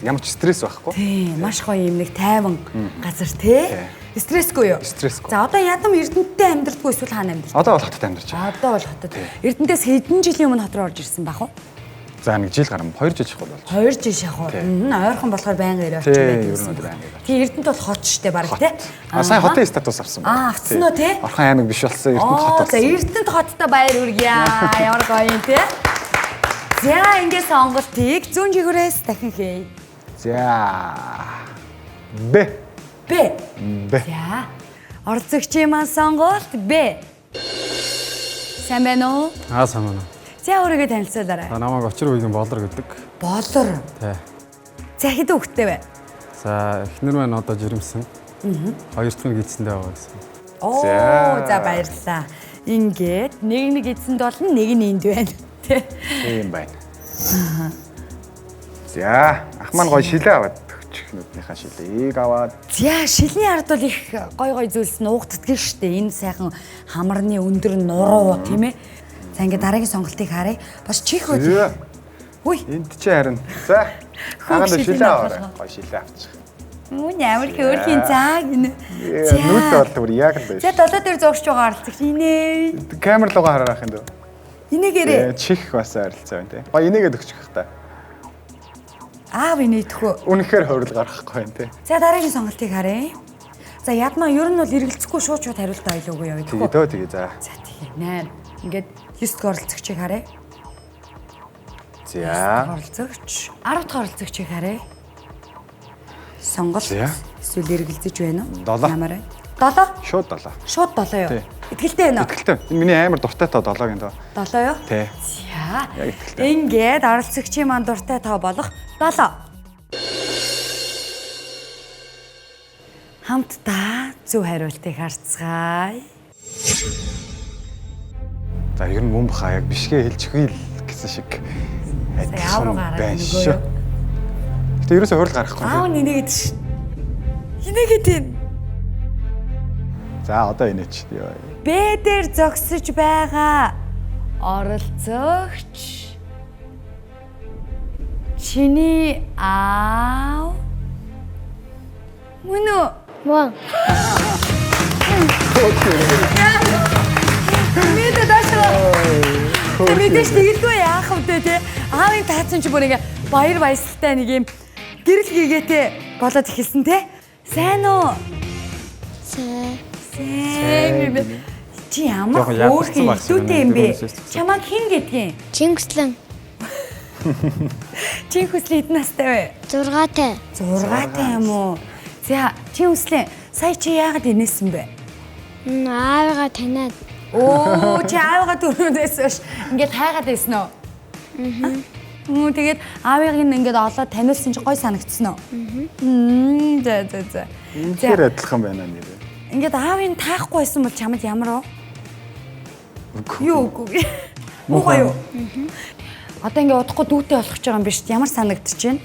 Ямар ч стресс байхгүй. Тийм, маш гоё юм нэг тайван газар тий. Стрессгүй юу? Стрессгүй. За одоо ядам Эрдэнэттэй амьдрдаггүй эсвэл хаана амьдрдаг? Одоо бол хотод амьдарч байна. Одоо бол хотод. Эрдэнтээс хэдэн жилийн өмнө хот руу орж ирсэн байх уу? За нэг жил гарan 2 жил шахуу болж. 2 жил шахуу. Ойрхон болохоор байнга ирээ очих байдаг. Тийм, ер нь бол байнга ирээ. Тийм, Эрдэнэт бол хот штэ баг тий. А сая хотын статус авсан байна. Авсан уу тий? Орхон аймаг биш болсон Эрдэнэт хот болсон. За Эрдэнэт хоттой баяр хүргье. Ямар гоё юм тий. За ингээд сонголтыг зүүн жигүүрээс дахин хий. За. Б. Б. Б. За. Оролцогчийн маань сонголт Б. Сайн байна уу? Аа сайн байна. За өөрийгөө танилцуулаарай. За намайг Очир үеийн Болор гэдэг. Болор. Тий. За хэдэн хүүхэдтэй вэ? За эхнэр маань одоо жирэмсэн. Хоёр дахь нь гидсэндээ байгаа гэсэн. Оо за баярлалаа. Ингээд нэг нэг эзэнд болно, нэг нь энд байна. Тэ. Тийм байна. За ах маань гоё шилээ аваад өгчих нүднийхээ шилээг аваад. За шилний ард бол их гой гой зүйлс нуугддаг шүү дээ. Энэ сайхан хамарны өндөр нуруу тийм ээ. За ингээд дараагийн сонголтыг харъя. Бас чих үл. Үгүй. Энд чи харин. За. Хагаад шилээ аваарай. Гой шилээ авчих. Мөн ямар хөөрхийн заа гинэ. Нүд бол түр яг л байна. За долоо дээр зогсож байгаа оролцогч инээ. Камер руугаа хараарах юм дөө. Инээгээрээ. Чих бас ойролцоо байна те. Гой инээгээд өгчих та. Аав инээдэх үү. Үнэхээр хурил гаргахгүй байна те. За дараагийн сонголтыг харъя. За ядмаа ер нь бол эргэлзэхгүй шууд шууд хариултаа ойлоогүй яваа. Тэгээ дөө тэгээ за. За тэгээ 8. Ингээд 9 дахь оролцогчийг харъя. За. Оролцогч 10 дахь оролцогчийг харъя. Сонголт эсвэл эргэлзэж байна уу? Ямар вэ? 7? Шууд 7. Шууд 7 юу? Итгэлтэй байна уу? Итгэлтэй. Энэ миний амар дуртай тоо 7-гийн тоо. 7 юу? Тий. За. Яг итгэлтэй. Ингээд оролцогчийн маань дуртай тоо болох 7. Хамтдаа зөв хариултыг харцгаая. За ер нь мөн баха яг бишгээ хэлчихвээ л гэсэн шиг адилхан байна шүү. Гэтэ ерөөсөө хурил гаргахгүй. Аав нинэгэд ш. Инээгээд байна. За одоо инээч. Б дээр зогсож байгаа оролцогч чиний аав мөн үү? Мөн. Мэдээ даашаа. Мэдээж тэгэлгүй яах Яах вэ те? Аавын таацсан чи бүр ингээ баяр баясгалтай нэг юм гэрэл гээгээтэй болоод эхэлсэн те. Сайн уу? Сайн. Сайн юм бэ. Чи ямар Жохон ядарсан хөөрхөн байх шиг илдүүтэй юм бэ? байна. Дөрөвнөөс зогссон. Чамайг хэн гэдгийг? Чингислэн. Чин хүслийн хэдэн настай вэ? 6-тай. 6-тай юм уу? За, чин хүслийн сая чи яагаад инээсэн бэ? Аавыгаа таниад. Оо, чи аавыгаа түрүүнээс хойш ингээд хайгаад байсан уу? Аа. Тэгээд аавыг нь ингээд олоод таниулсан чи гой санагдсан уу? Аа. За за за. Үнэхээр адилхан байна нэрээ. Ингээд аавыг таахгүй байсан бол чамд ямар вэ? Юу үгүй. Муухай юу? Одоо ингээд удахгүй дүүтэй болох гэж байгаа юм биш үү? Ямар санагдаж байна?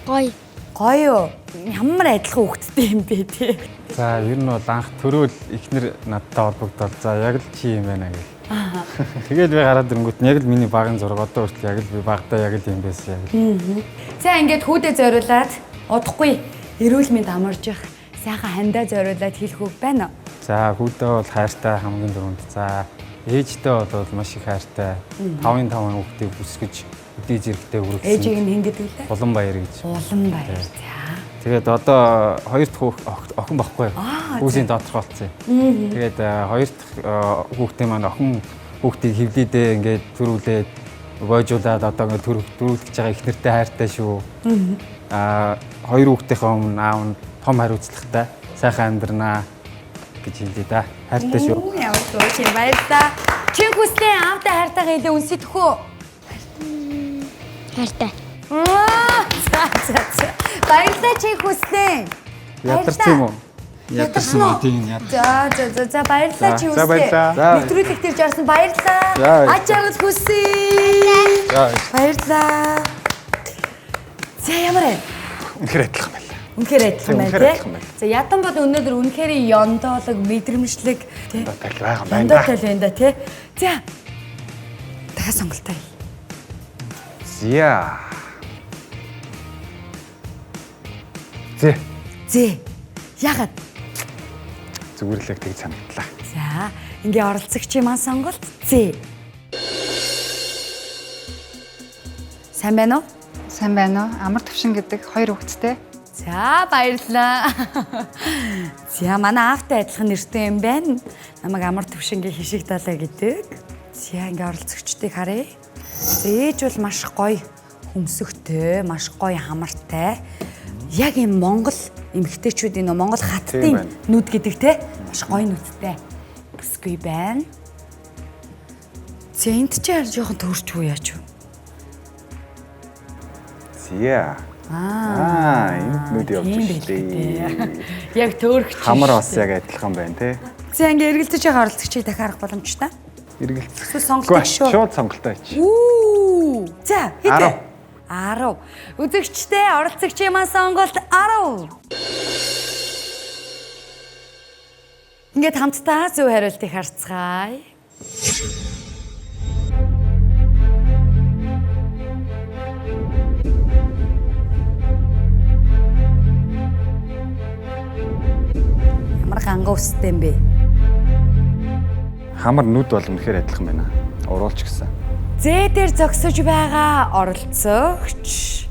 Гоё. Гоё юу? Ямар адилхан хүүхэдтэй юм бэ те? За ер нь бол анх төрөөл ихнэр надтай холбогдоод за яг л чи юм байна гэл. Тэгэл би гараад ирэнгүүт нь яг л миний багын зураг одоо хүртэл яг л би багадаа яг л юм байсан яг л. За ингээд хүүдээ зориулаад удахгүй эрүүл мэнд амаржих сайхан хандаа зориулаад хэлэх үг байна уу? За хүүдээ бол хайртай хамгийн түрүүнд. За ээжтэй бол маш их хайртай. 5-ын 5 хүүхдийг бүсгэж өдий зэрэгтэй хүргэсэн. Ээжийг нь хэн гэдэг лээ? Улан баяр гэж. Улан баяр. За. Тэгээд одоо хоёр дахь охин баггүй. Хүүсийн тодорхойлцсон. Тэгээд хоёр дахь хүүхдийн маань охин хүүхдийг хевлийдээ ингээд төрүүлээд бойжуулаад одоо ингээд төрүүлэх гэж байгаа их нэртэй хайртай шүү. Хоёр хүүхдийнхээ өмнө аав нь том хариуцлагатай сайхан амьдрнаа гэж хэлье да. Хайртай шүү. Ямар дуу чи баярлалаа. Чин хүслээ аавтай хайртайгаа хэлээ үнсээ төхөө. Хайртай. За за за. Баярлалаа чин хүслээ. Ядарсан юм уу? Ядарсан уу? Тийм ядарсан. За за за за баярлалаа чи За хүслээ. баярлалаа. Нэвтрүүлэг дээр жарсан баярлалаа. За. Аж аргал хүсье. За. Баярлалаа. За ямар вэ? Үнэхээр адилхан байна. Үнэхээр адилхан байна Үнэхээр тий. адилхан байна. За ядан бол өнөөдөр үнэхээр ёндоолог мэдрэмжлэг тий. Ёндоотой л байгаа юм байна да. Ёндоотой л байна да тий. За. Дахиад сонголтоо хий. Зя. Зэ. Зэ. Яагаад? Зүгээр л яг тэг санагдлаа. За, ингээ оролцогчийн маань сонголт Зэ. Сайн байна уу? Сайн байна уу? Амар төвшин гэдэг хоёр хүүхэдтэй. За, баярлалаа. За, манай аавтай адилхан нэртэй юм байна. Намайг амар төвшингийн хишиг далай гэдэг. За, ингээ оролцогчдыг харъя. За, ээж бол маш гоё хөмсөгтэй, маш гоё хамартай. Яг юм Монгол эмэгтэйчүүдийн нөө Монгол Тийм хаттын байна. нүд гэдэг те маш гоё нүдтэй. Бүсгүй байна. За, энд чи харин жоохон төрч үү яач вэ? Зя. Аа, энд нүд явж Тийм штэ. Яг төөрөх Хамар бас яг адилхан байна те. За ингээ эргэлдэж байгаа оролцогчийг дахиад харах боломжтой. Эргэлцэх. Эсвэл сонголтоо шүү. Шууд сонголтоо чи. Үү. За, хэд вэ? 10. Үзэгчдээ оролцогчийн маань сонголт 10. Ингээд хамтдаа зөв хариултыг харцгаая. Ямар ганган өстэй юм бэ? Хамар нүд бол үнэхээр адилхан байна. Уруулч гэсэн. Зээ дээр зогсож байгаа оролцогч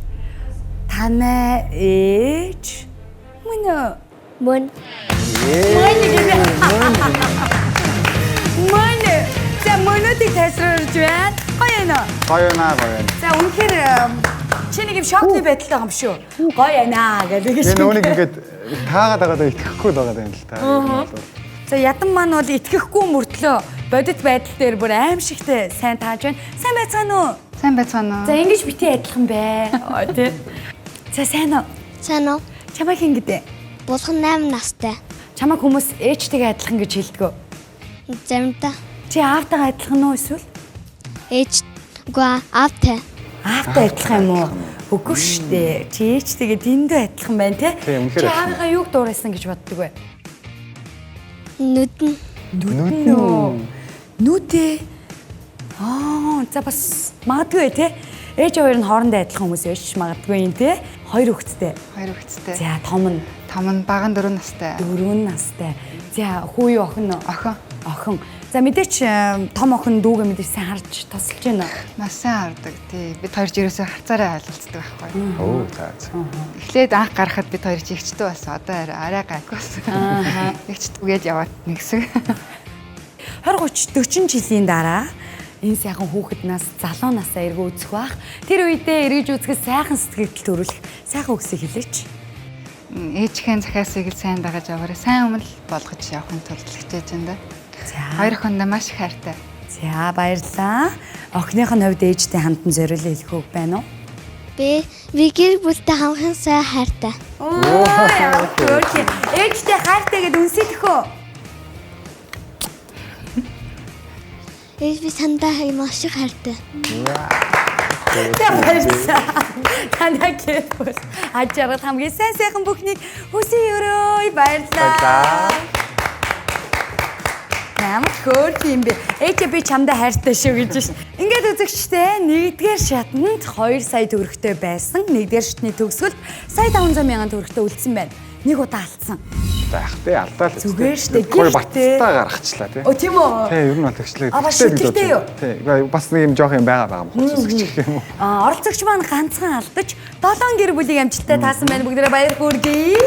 танай ээж мөн үү? Мөн. Мөн гэнэ. Мөн. За мөнөдийг тайлбарлаж байна. Гоё юм уу? Гоё наа, гоё байна. За үнэхээр чи нэг юм шокны байдалтай байгаа юм шүү. Гоё байна гэдэг Би нөгөөнийг ингээд таагаад байгаадаа итгэхгүй л байгаа юм л та. За ядан маань бол итгэхгүй мөртлөө бодит байдал дээр бүр аимшигтэй сайн тааж байна. Сайн байцгаана уу? Сайн байцгаана уу? За ингэж бити адилхан бай. Ой тий. За сайн уу? Сайн уу? Чамайг хэн гэдэг? Булган 8 настай. Чамайг хүмүүс ээжтэйгээ адилхан гэж хэлдэг үү? Заримдаа Чи аавтайгаа адилхан уу эсвэл? ээж үгүй аавтай. Аавтай адилхан юм уу? Үгүй шүү дээ. Чи ээжтэйгээ дэндүү адилхан байна те? Тийм, үнэхээр Чи адилхан. аавыгаа юуг дуурайсан гэж боддог вэ? Нүд нь Нүд нөө. Нүдээ. Аа, за бас магадгүй те. Ээж хоёр нь хоорондоо адилхан хүмүүс байж магадгүй юм те. Хоёр хүүхэдтэй. Хоёр хүүхэдтэй. За том нь Том нь бага нь 4 настай. 4 настай. За хүү юу охин уу? Охин. Охин. За мэдээч том охин дүүгээ мэдээж сайн харж тусалж байна уу? Маш сайн хардаг. Тий. Бид хоёр ч ерөөсөө харцаараа ойлголцдог байхгүй. Оо за за. Эхлээд анх гарахад бид хоёр ч эгчтэй болсон. Одоо арай гайгүй болсон. Аа. Эгч түгээд яваад нэгсэн. 20 30 40 жилийн дараа энэ сайхан хүүхэд нас залуу насаа эргүү үзэх бах. Тэр үедээ эргэж үзэхэд сайхан сэтгэл төрүүлэх сайхан үгсийг хэлээч. Ээжхэн захиасыг л сайн дагаж яваарай. Сайн өмнө болгож явахын тулд хичээж байна да. За. Хоёр охиндоо маш их хайртай. За баярлалаа. Охиных нь хувьд ээжтэй хандан зориулан хэлэх үг байна уу? Би гэр бүлтэй хамгийн сайн хайртай. Оо ямар хөөрхөн. Ээжтэй хайртай гэдээ үнсэх өө. Ээж би сандаа маш их хайртай. За баярлалаа. Танай гэр бүл аж аргал хамгийн сайн сайхан бүхнийг хүсье өрөөе. Баярлалаа. Ямар хөөрхөн юм бэ? Ээжээ би чамдаа хайртай шүү гэж ш. Ингээд үзэгчтэй нэгдүгээр шатанд 2 сая төгрөгтэй байсан. Нэгдүгээр шатны төгсгөлд сая 500 мянган төгрөгтэй үлдсэн байна. Нэг удаа алдсан. За яах вэ? Алдаа л. Зүгээр штэ, Гой гэхдээ- батцтай гаргачлаа тий. Оо тийм үү? Тий, ер нь бол тэгчлээ. А, бас шүтлэгтэй юу? Тий. Үгүй, бас нэг юм жоох юм байгаа байгаа мохоц үсгч гэх юм уу. А оролцогч маань ганцхан алдаж 7 гэр бүлийг амжилттай таасан байна. Бүгдээрээ баяр хүргэе.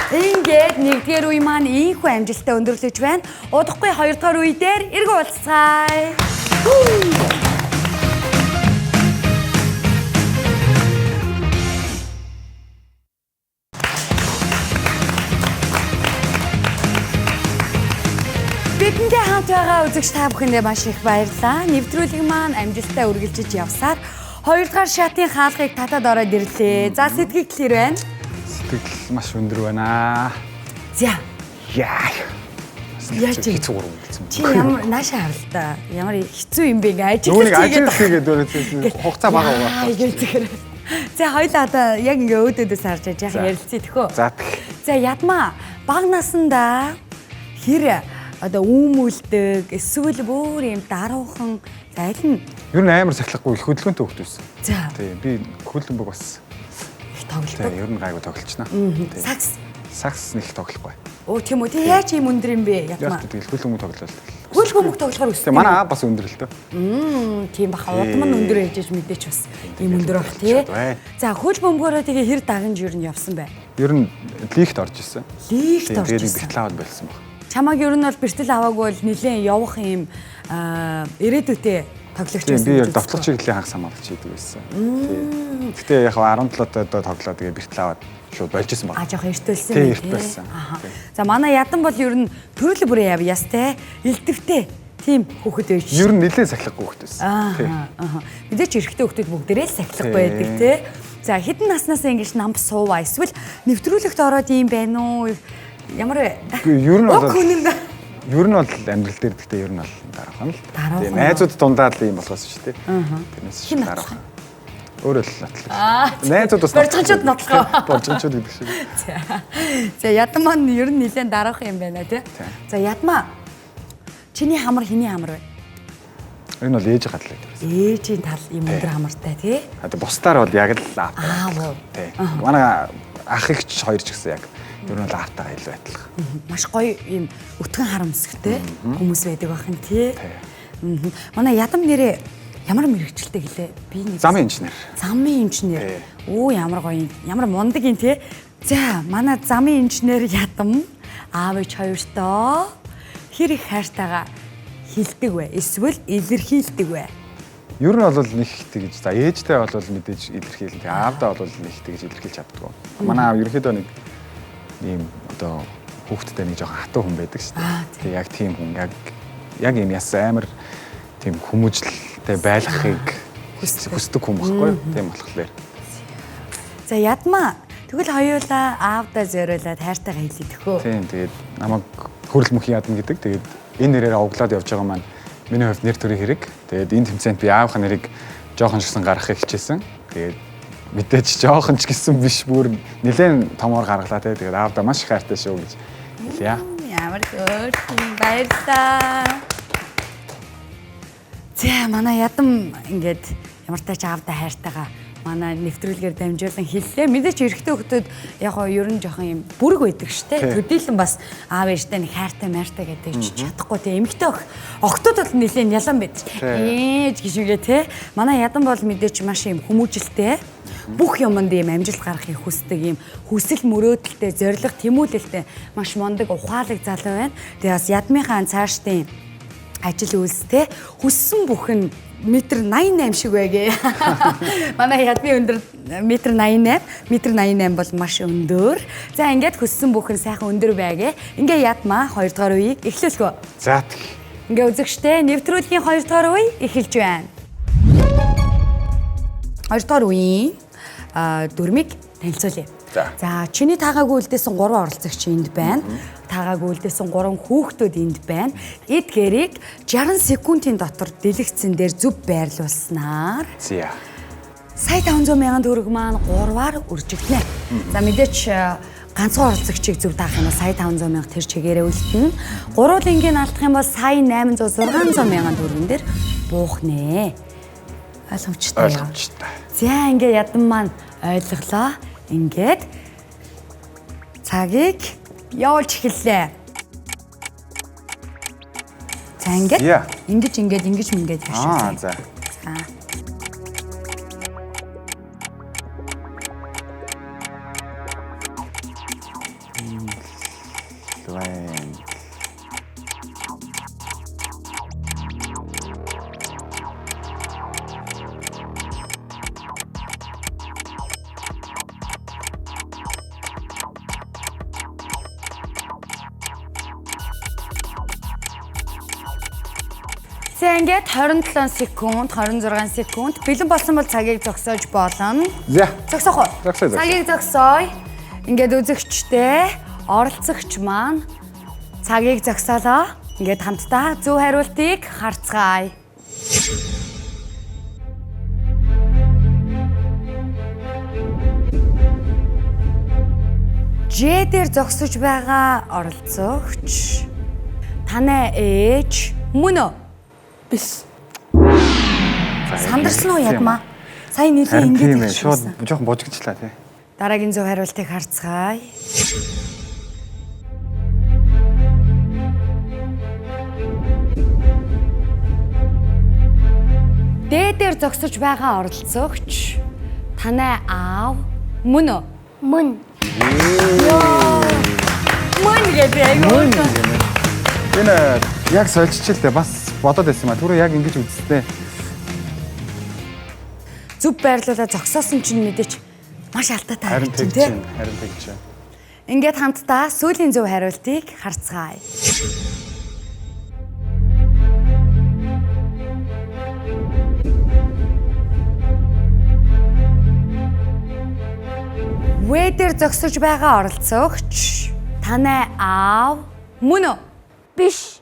Ингээд нэгдүгээр үе маань ийхүү амжилттай өндөрлөж байна. Удахгүй хоёрдугаар үе дээр эргүү уулзцаая. Бидэнтэй хамт байгаа үзэгч та бүхэндээ маш их баярлалаа. Нэвтрүүлэг маань амжилттай үргэлжиж явсаар хоёрдугаар шатын хаалгыг татаад ороод ирлээ. За сэтгэл хэр байна? Сэтгэл маш өндөр байна. За. Яа. Яаж юм? Хэцүү гурван гэсэн. Чи ямар наашаа харалтаа. Ямар хэцүү юм бэ ингээ ажиглаж Нөгөө нэг ажил хийгээд өөрөө хугацаа бага Аа, байгаа. зүгээр. За хоёлаа одоо яг ингээ өөдөөдөөс харж яаж яах ярилцъя тэхөө. За тэг. За ядмаа баг насандаа хэр одоо үүмүүлдэг эсвэл бүр юм даруухан за аль нь Ер нь амар сахилахгүй их хөдөлгөөнтэй хөлт байсан. За. Тий, би хөлбөмбөг бас их тоглолдог. Тий, ер нь гайгүй тоглолчно. Тий. Сакс. Сакс нэг их тоглохгүй. Оо тийм үү. Тэг яаж ийм өндөр юм бэ ядмаа? Яг тэгэл хөлбөмбөг тоглол. Хөл бөмбөг тоглохоор өсдөг. Тий, манай аа бас өндөр л дөө. Тийм баха удам нь өндөр ээжэж мэдээч бас ийм өндөр байх тий. За хөл бөмбөгөөрөө тэгээ хэр дагнж ер нь явсан бэ? Ер нь лигт орж исэн. Лигт орж Тэгээд исэн. бэртэл аваад болсон баг. Чамааг ер нь бол бэртэл аваагүй бол нилээн явах юм ирээдүйтэй тоглогч Тийм байсан. би гэж яг үздэг. довтлох чиглэлийн хагас хамгаалагч хийдэг байсан. Тийм. Гэтэ яг 17 доо тоглоод тэгээ бэртэл аваад шууд болж исэн баг. А жоох эрт болсон Тийм, юм эрт болсон. Аха. За манай ядан бол ер нь төрөл бүрээ явьяас те элдвтэй тийм хүүхэд байж. Ер нь нилээн сахилахгүй хүүхэд байсан. Тийм. Аа. Мэдээч эрэгтэй хүүхдүүд бүгдээрээ л сахилахгүй Тийм. байдаг те. За хэдэн наснаас ингэж намб суува эсвэл нэвтрүүлэгт ороод ийм байна уу? Ямар вэ? Үгүй, ер нь бол Уг үнэн дээ. Ер нь бол амьдрал дээр гэхдээ ер нь бол дараахан л. Дараахан Тийм, уу? найзууд дундаа л ийм болохоос шүү дээ. Аа. Тэрнээс Хин дараахан. Өөрөө л нотлох. Аа. Найзууд бас Боржгончууд нотлох. Боржгончууд гэдэг шиг. За. За ядан маань ер нь нэлээд дараах юм байна тий. За ядмаа. Чиний хамар хиний хамар вэ? Энэ бол ээж гадал гэдэг. Ээжийн тал ийм өндөр хамартай тий. А тэг бусдаар бол яг л аавтай. Аав уу. Тий. Манай ах эгч хоёр ч гэсэн яг ер нь бол аавтайгаа илүү адилхан. Маш гоё ийм өтгөн харамсагтай хүмүүс байдаг бахан тий. Мгм. Манай ядам нэрээ ямар мэрэгчлээ гэлээ? Би нэг Замын инженер. Замын инженер. Оо ямар гоё юм. Ямар мундаг юм те. За, манай замын инженер ядам аав ээж хоёртоо хэр их хайртайгаа хилдэг вэ? Эсвэл илэрхийлдэг вэ? Ер нь бол нэг их тэгж за ээжтэй бол мэдээж илэрхийлнэ. Тэгээ аавдаа бол нэг их тэгж илэрхийлж чаддгүй. Манай аав ерөнхийдөө нэг ийм одоо хүүхдтэй нэг жоохон хатуу хүн байдаг шүү дээ. Тэгээ яг тийм хүн яг яг ийм яс амар тийм хүмүүжлэлтэй байлгахыг хүсдэг хүн байхгүй юу? Тийм болохоор. За, ядмаа. Тэгвэл хоёулаа аавдаа зориулаад хайртайгаа хэлээ төхөө. Тийм тэгээд намайг хөрөл мөх яадна гэдэг. Тэгээд энэ нэрээр овглоод явж байгаа маань миний хувьд нэр төрийн хэрэг. Тэгээд энэ тэмцээнд би аавынхаа нэрийг жоохон ч гэсэн гаргахыг хичээсэн. Тэгээд мэдээж жоохон ч гэсэн биш бүр нэлээд томоор гаргалаа те. Тэгээд аавдаа маш их хайртай шүү гэж хэлье. Ямар хөөрхөн баярлалаа. За манай ядам ингээд ямар тач аавдаа хайртайгаа Манай нэвтрүүлгээр дамжуулан хэллээ. Мэдээч эрэгтэй хүмүүс яг гоо ер нь жоохон юм бүрэг байдаг штэ. Төдийлөн бас аав ээжтэй нэг хайртай майртай гэдэг чи чадахгүй те. Эмэгтэй охтууд бол нэлээд ялан байдаг. Ээж гэж үгээ те. Манай ядан бол мэдээч маш юм хүмүүжилтэй. Бүх юмд ийм амжилт гаргахыг хүсдэг юм хүсэл мөрөөдөлтэй, зориг тэмүүлэлтэй маш мундаг ухаалаг залуу байна. Тэгээ бас ядмынхаа цаашдын ажил үйлстэй хүссэн бүхэн метр 88 шиг байгээ. Манай ядмын өндөр метр 88, метр 88 бол маш өндөр. За ингээд хүссэн бүхэн сайхан өндөр байгээ. Ингээ ядмаа 2 дугаар үеийг эхлүүлэхөө. За тэг. Ингээ үзэгчтэй нэвтрүүлгийн 2 дугаар үе эхэлж байна. 2 дугаар үеийн дүрмийг танилцуулъя. За чиний таагаагүй үлдээсэн 3 оролцогч энд байна. Таагаагүй үлдээсэн 3 хүүхдүүд энд байна. Эдгээрийг 60 секундын дотор дэлгэцэн дээр зөв байрлуулснаар За. Сая 500 мянган төгрөг маань 3-аар үржигдэнэ. За мэдээч ганцхан оролцогчийг зөв таах юм бол сая 500 мянга тэр чигээрээ үлдэнэ. Гурвуулынгийн алдах юм бол сая 800 600 мянган төгрөгөн дээр буух нэ. Ойлгомжтой. Ойлгомжтой. За ингээ ядан маань ойлголоо. Ингээд цагийг явуулж эхэллээ. За ингээд ингэж ингээд ингэж мингээд явчих. За. За. За ингээд 27 секунд, 26 секунд. Бэлэн болсон бол цагийг зогсоож болно. За. Зогсоох уу? Зогсоё. Цагийг зогсооё. Ингээд үзэгчтэй, оролцогч маань цагийг зогсоолоо. Ингээд хамтдаа зөв хариултыг харцгаая. Ж дээр зогсож байгаа оролцогч танай ээж мөн үү? Биш. Сандарсан уу ядмаа? Сая нэлээ ингэж ингэж шууд жоохон божигчлаа тий. Дараагийн зөв хариултыг харцгаая. Д дээр зогсож байгаа оролцогч танай аав мөн үү? Мөн. Мөн гэдэг айгүй. Энэ яг сольжчихлээ бас бодоод байсан юм а. Түрүү яг ингэж үзтээ. Зөв байрлуулаа зогсоосон чинь мэдээч маш алдаатай харагдчих тийм. Харин тэгж. Ингээд хамтдаа сүүлийн зөв хариултыг харцгаая. В дээр зогсож байгаа оролцогч танай аав мөн үү? Биш.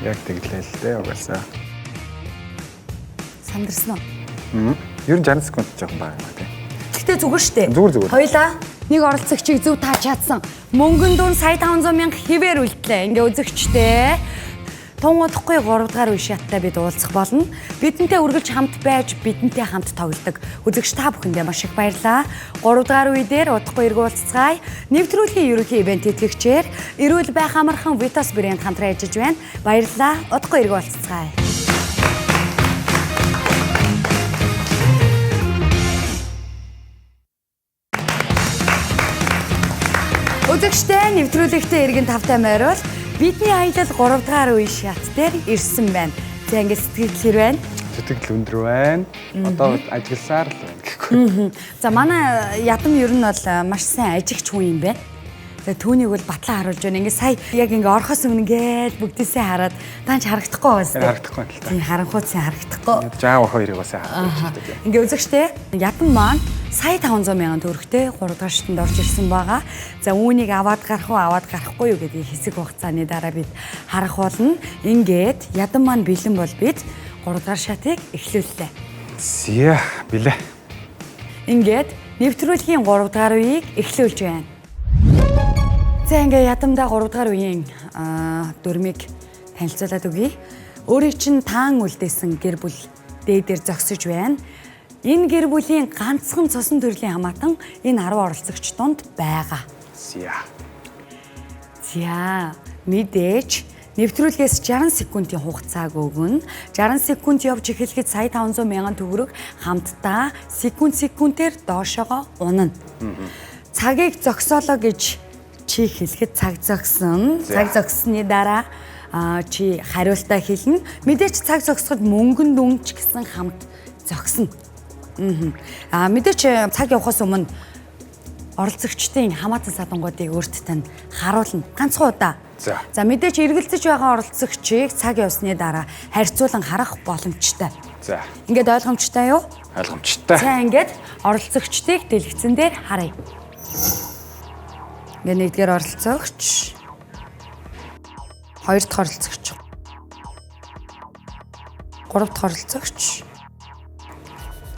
Яг тэглээ л дээ угаасаа. Сандарсан уу? Ер нь 60 секунд жоохон бага юм а тий. Гэхдээ зүгээр штэ. Зүгээр. Хоёлаа нэг оролцогчийг зөв тааж чадсан. Мөнгөн дүн сая 500 мянга хിവэр үлдлээ. Ингээ үзэгчтэй. Тун удахгүй 3 дугаар үе шаттай бид уулзах болно. Бидэнтэй үргэлж хамт байж, бидэнтэй хамт тоглодог. Үзэгч та бүхэндээ маш их баярлалаа. 3 дугаар үе дээр удахгүй эргүү уулзцгаая. Нэвтрүүлгийн ерөнхий ивент тэтгэгчээр эрүүл байх амархан Vitas брэнд хамтран ажиллаж байна. Баярлалаа. Удахгүй эргүү уулзцгаая. Үзэгчтэй нэвтрүүлэгтээ эргэн тавтай морил бидний аялал 3 дугаар үе шат дээр ирсэн байна. За ингээд сэтгэл хэр байна? Сэтгэл өндөр байна. Одоо ажигласаар л байна гэхгүй. За манай ядам ер нь бол маш сайн ажигч хүн юм байна. За түүнийг бол батлан харуулж байна. Ингээд сая яг ингээд орохоос өмнө ингээд бүгдээсээ хараад даанч харагдахгүй байна. Харагдахгүй л та. Тийм харанхуй сайн харагдахгүй. Жаа хоёрыг бас харагдаж байна. Ингээд үзэгчтэй ядам маань сая 500 мянган төгрөгтэй 3 дугаар шатанд орж ирсэн байгаа. За үүнийг аваад гарах уу, аваад гарахгүй юу гэдгийг хэсэг хугацааны дараа бид харах болно. Ингээд ядам маань бэлэн бол бид 3 дугаар шатыг эхлүүллээ. Зя, бэлээ. Ингээд нэвтрүүлгийн 3 дугаар үеийг эхлүүлж байна. За ингээд ядамдаа 3 дугаар үеийн дүрмийг танилцуулаад өгье. Өөрийг чинь таан үлдээсэн гэр бүл дээдэр зогсож байна. Энэ гэр бүлийн ганцхан цусан төрлийн хамаатан энэ 10 оролцогч дунд байгаа. За. За, мэдээж нэвтрүүлгээс 60 секундын хугацааг өгнө. 60 секунд явж эхлэхэд сая 500 мянган төгрөг хамтдаа секунд секундээр доошоогоо унана. Цагийг зогсоолоо гэж чи хэлэхэд цаг зогсон. Цаг зогссны дараа чи хариултаа хэлнэ. Мэдээж цаг зогсоход мөнгөн дүнч гэсэн хамт зогсно. Мэдээж цаг явахаас өмнө оролцогчдын хамаатан садангуудыг өөрт тань харуулна. Ганцхан удаа. За мэдээж эргэлзэж байгаа оролцогчийг цаг явсны дараа харьцуулан харах боломжтой. За. Ингээд ойлгомжтой юу? Ойлгомжтой. За ингээд оролцогчдыг дэлгэцэн дээр харъя. Ингээд нэгдүгээр оролцогч, хоёр дахь оролцогч, гурав дахь оролцогч,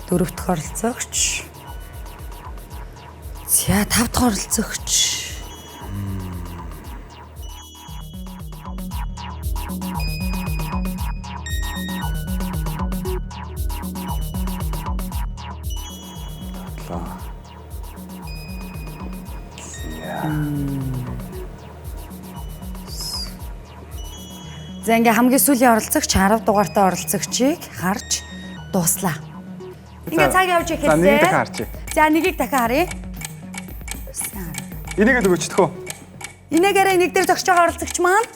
дөрөв дахь оролцогч. За тав дахь оролцогч. За ингээ хамгийн сүүлийн оролцогч 10 дугаартай оролцогчийг харж дууслаа. Ингээ цаг явж эхэллээ. За нэгийг дахин харчээ. За нэгийг дахин харъя. Энийгээ өгөөчдөх үү? Энийгээрээ нэг дээр зогсож байгаа оролцогч маань.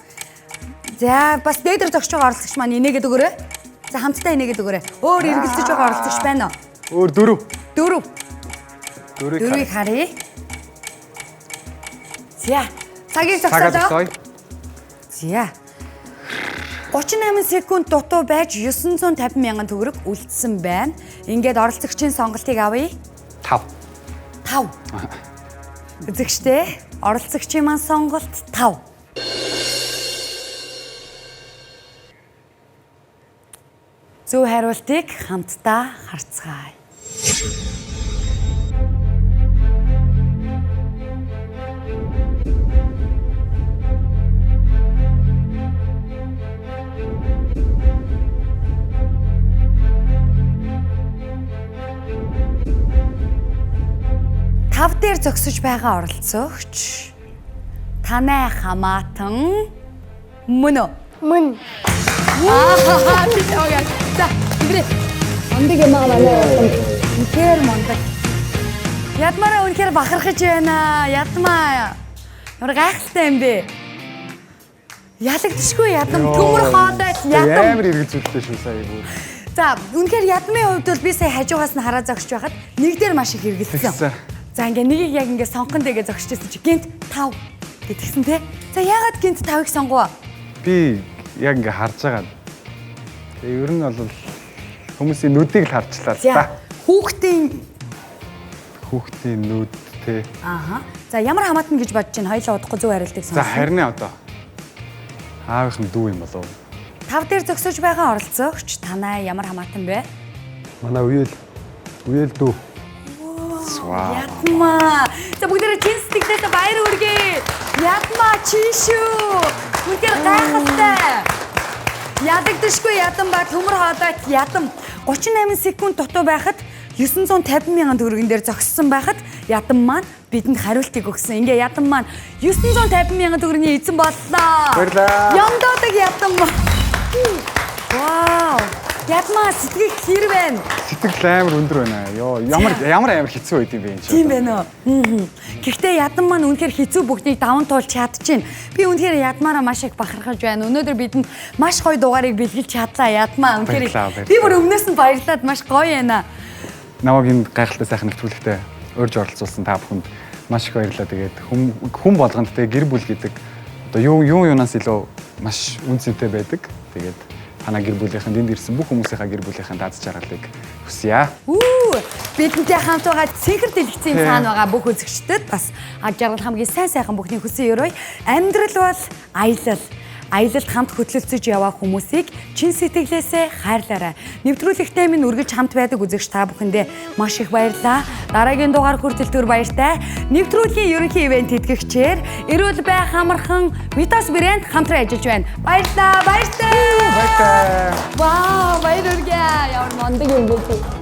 За бас дээд дээр зогсож байгаа оролцогч маань энийгээ өгөөрэй. За хамтдаа энийгээ өгөөрэй. Өөр эргэлзэж байгаа оролцогч байна уу? Өөр дөрөв. Дөрөв. Дөрвийг харъя. За цагийг зогсоолоо. За 38 секунд дутуу байж 950 мянган төгрөг үлдсэн байна. Ингээд оролцогчийн сонголтыг авъя. 5. 5. Үзэгчдээ, оролцогчийн маань сонголт 5. Зөв хариултыг хамтдаа харцгаая. Тав дээр зогсож байгаа оролцогч танай хамаатан мөн үү? Мөн. Аа, за, тэгрээ. Мундаг юм аа манай. Үнэхээр мундаг. Ядмаараа үнэхээр бахархаж байна. Ядмаа. Ямар гайхалтай юм бэ? Ялагдшгүй ядам төмөр хоолой ядам. Амар эргэлзүүлтэй шүү сая бүр. За, үнэхээр ядмын хувьд бол би сая хажуугаас нь хараа зогсож байхад нэг дээр маш их эргэлзсэн. За ингээ нэгийг яг ингээ сонгон дэгээ зогсож байсан чи гинт 5 гэтгсэн те. За яагаад гинт 5-ыг сонгов? Би яг ингээ харж байгаа. Тэгээ ер нь бол хүмүүсийн нүдийг л харчлаа л та. Хүүхдийн нүд те. Ааха. За ямар хамаатан гэж бодож байна? Хоёлаа удахгүй зөв хариултыг сонсон. За харин одоо аавынх нь дүү юм болов. 5 дээр зогсож байгаа оролцогч танай ямар хамаатан бэ? Манай үеэл дүү. Ядмаа. За бүгдээрээ чин сэтгэлээсээ баяр хүргэе. Ядмаа чи шүү. Үнэхээр гайхалтай. Ядагдашгүй ядам ба төмөр хоолойт ядам 38 секунд дутуу байхад 950 мянган төгрөгөн дээр зогссон байхад ядам маань бидэнд хариултыг өгсөн. Ингээ ядам маань 950 мянган төгрөгийн эзэн боллоо. Баярлалаа. Ямдаадаг ядам. Вау. Ядмаа сэтгэл хэр байна? Сэтгэл амар өндөр байна. Йоо, ямар амар хэцүү байд юм бэ энэ чинь. Тийм байна уу? Гэхдээ ядам маань үнэхээр хэцүү бүхнийг даван туулж чадчихээн. Би үнэхээр ядмаараа маш их бахархаж байна. Өнөөдөр бидэнд маш гоё дугаарыг бэлгэлж чадлаа ядмаа. Үнэхээр би бүр өмнөөс нь баярлаад маш гоё байна. Намайг энэ гайхалтай сайхан нэвтрүүлэгтээ урьж оролцуулсан та бүхэнд маш их баярлалаа. Тэгээд хүн болгонд тэгээ гэр бүл гэдэг одоо юунаас илүү маш үн цэнтэй байдаг. Тэгээд танаа гэр бүлийнхэнд энд ирсэн бүх хүмүүсийнхаа гэр бүлийнхэнд аз жаргалыг хүсье. Бидэнтэй хамт байгаа цэнхэр дэлгэцийн цаана байгаа бүх үзэгчдэд бас аз жаргал хамгийн сайн сайхан бүхний хүсэн өрөөе. Амьдрал бол аялал. Аялалд хамт хөтлөлцөж яваа хүмүүсийг чин сэтгэлээсээ хайрлаарай. Нэвтрүүлэгтээ минь үргэлж хамт байдаг үзэгч та бүхэндээ маш их баярлалаа. Дараагийн дугаар хүртэл түр баяртай. Нэвтрүүлгийн ерөнхий ивент тэтгэгчээр эрүүл байх амархан Витас брэнд хамтран ажиллаж байна. Баярлалаа. Баяртай. Баяртай. Вау, баяр хүргэе. Ямар Хөнгө юм бэ?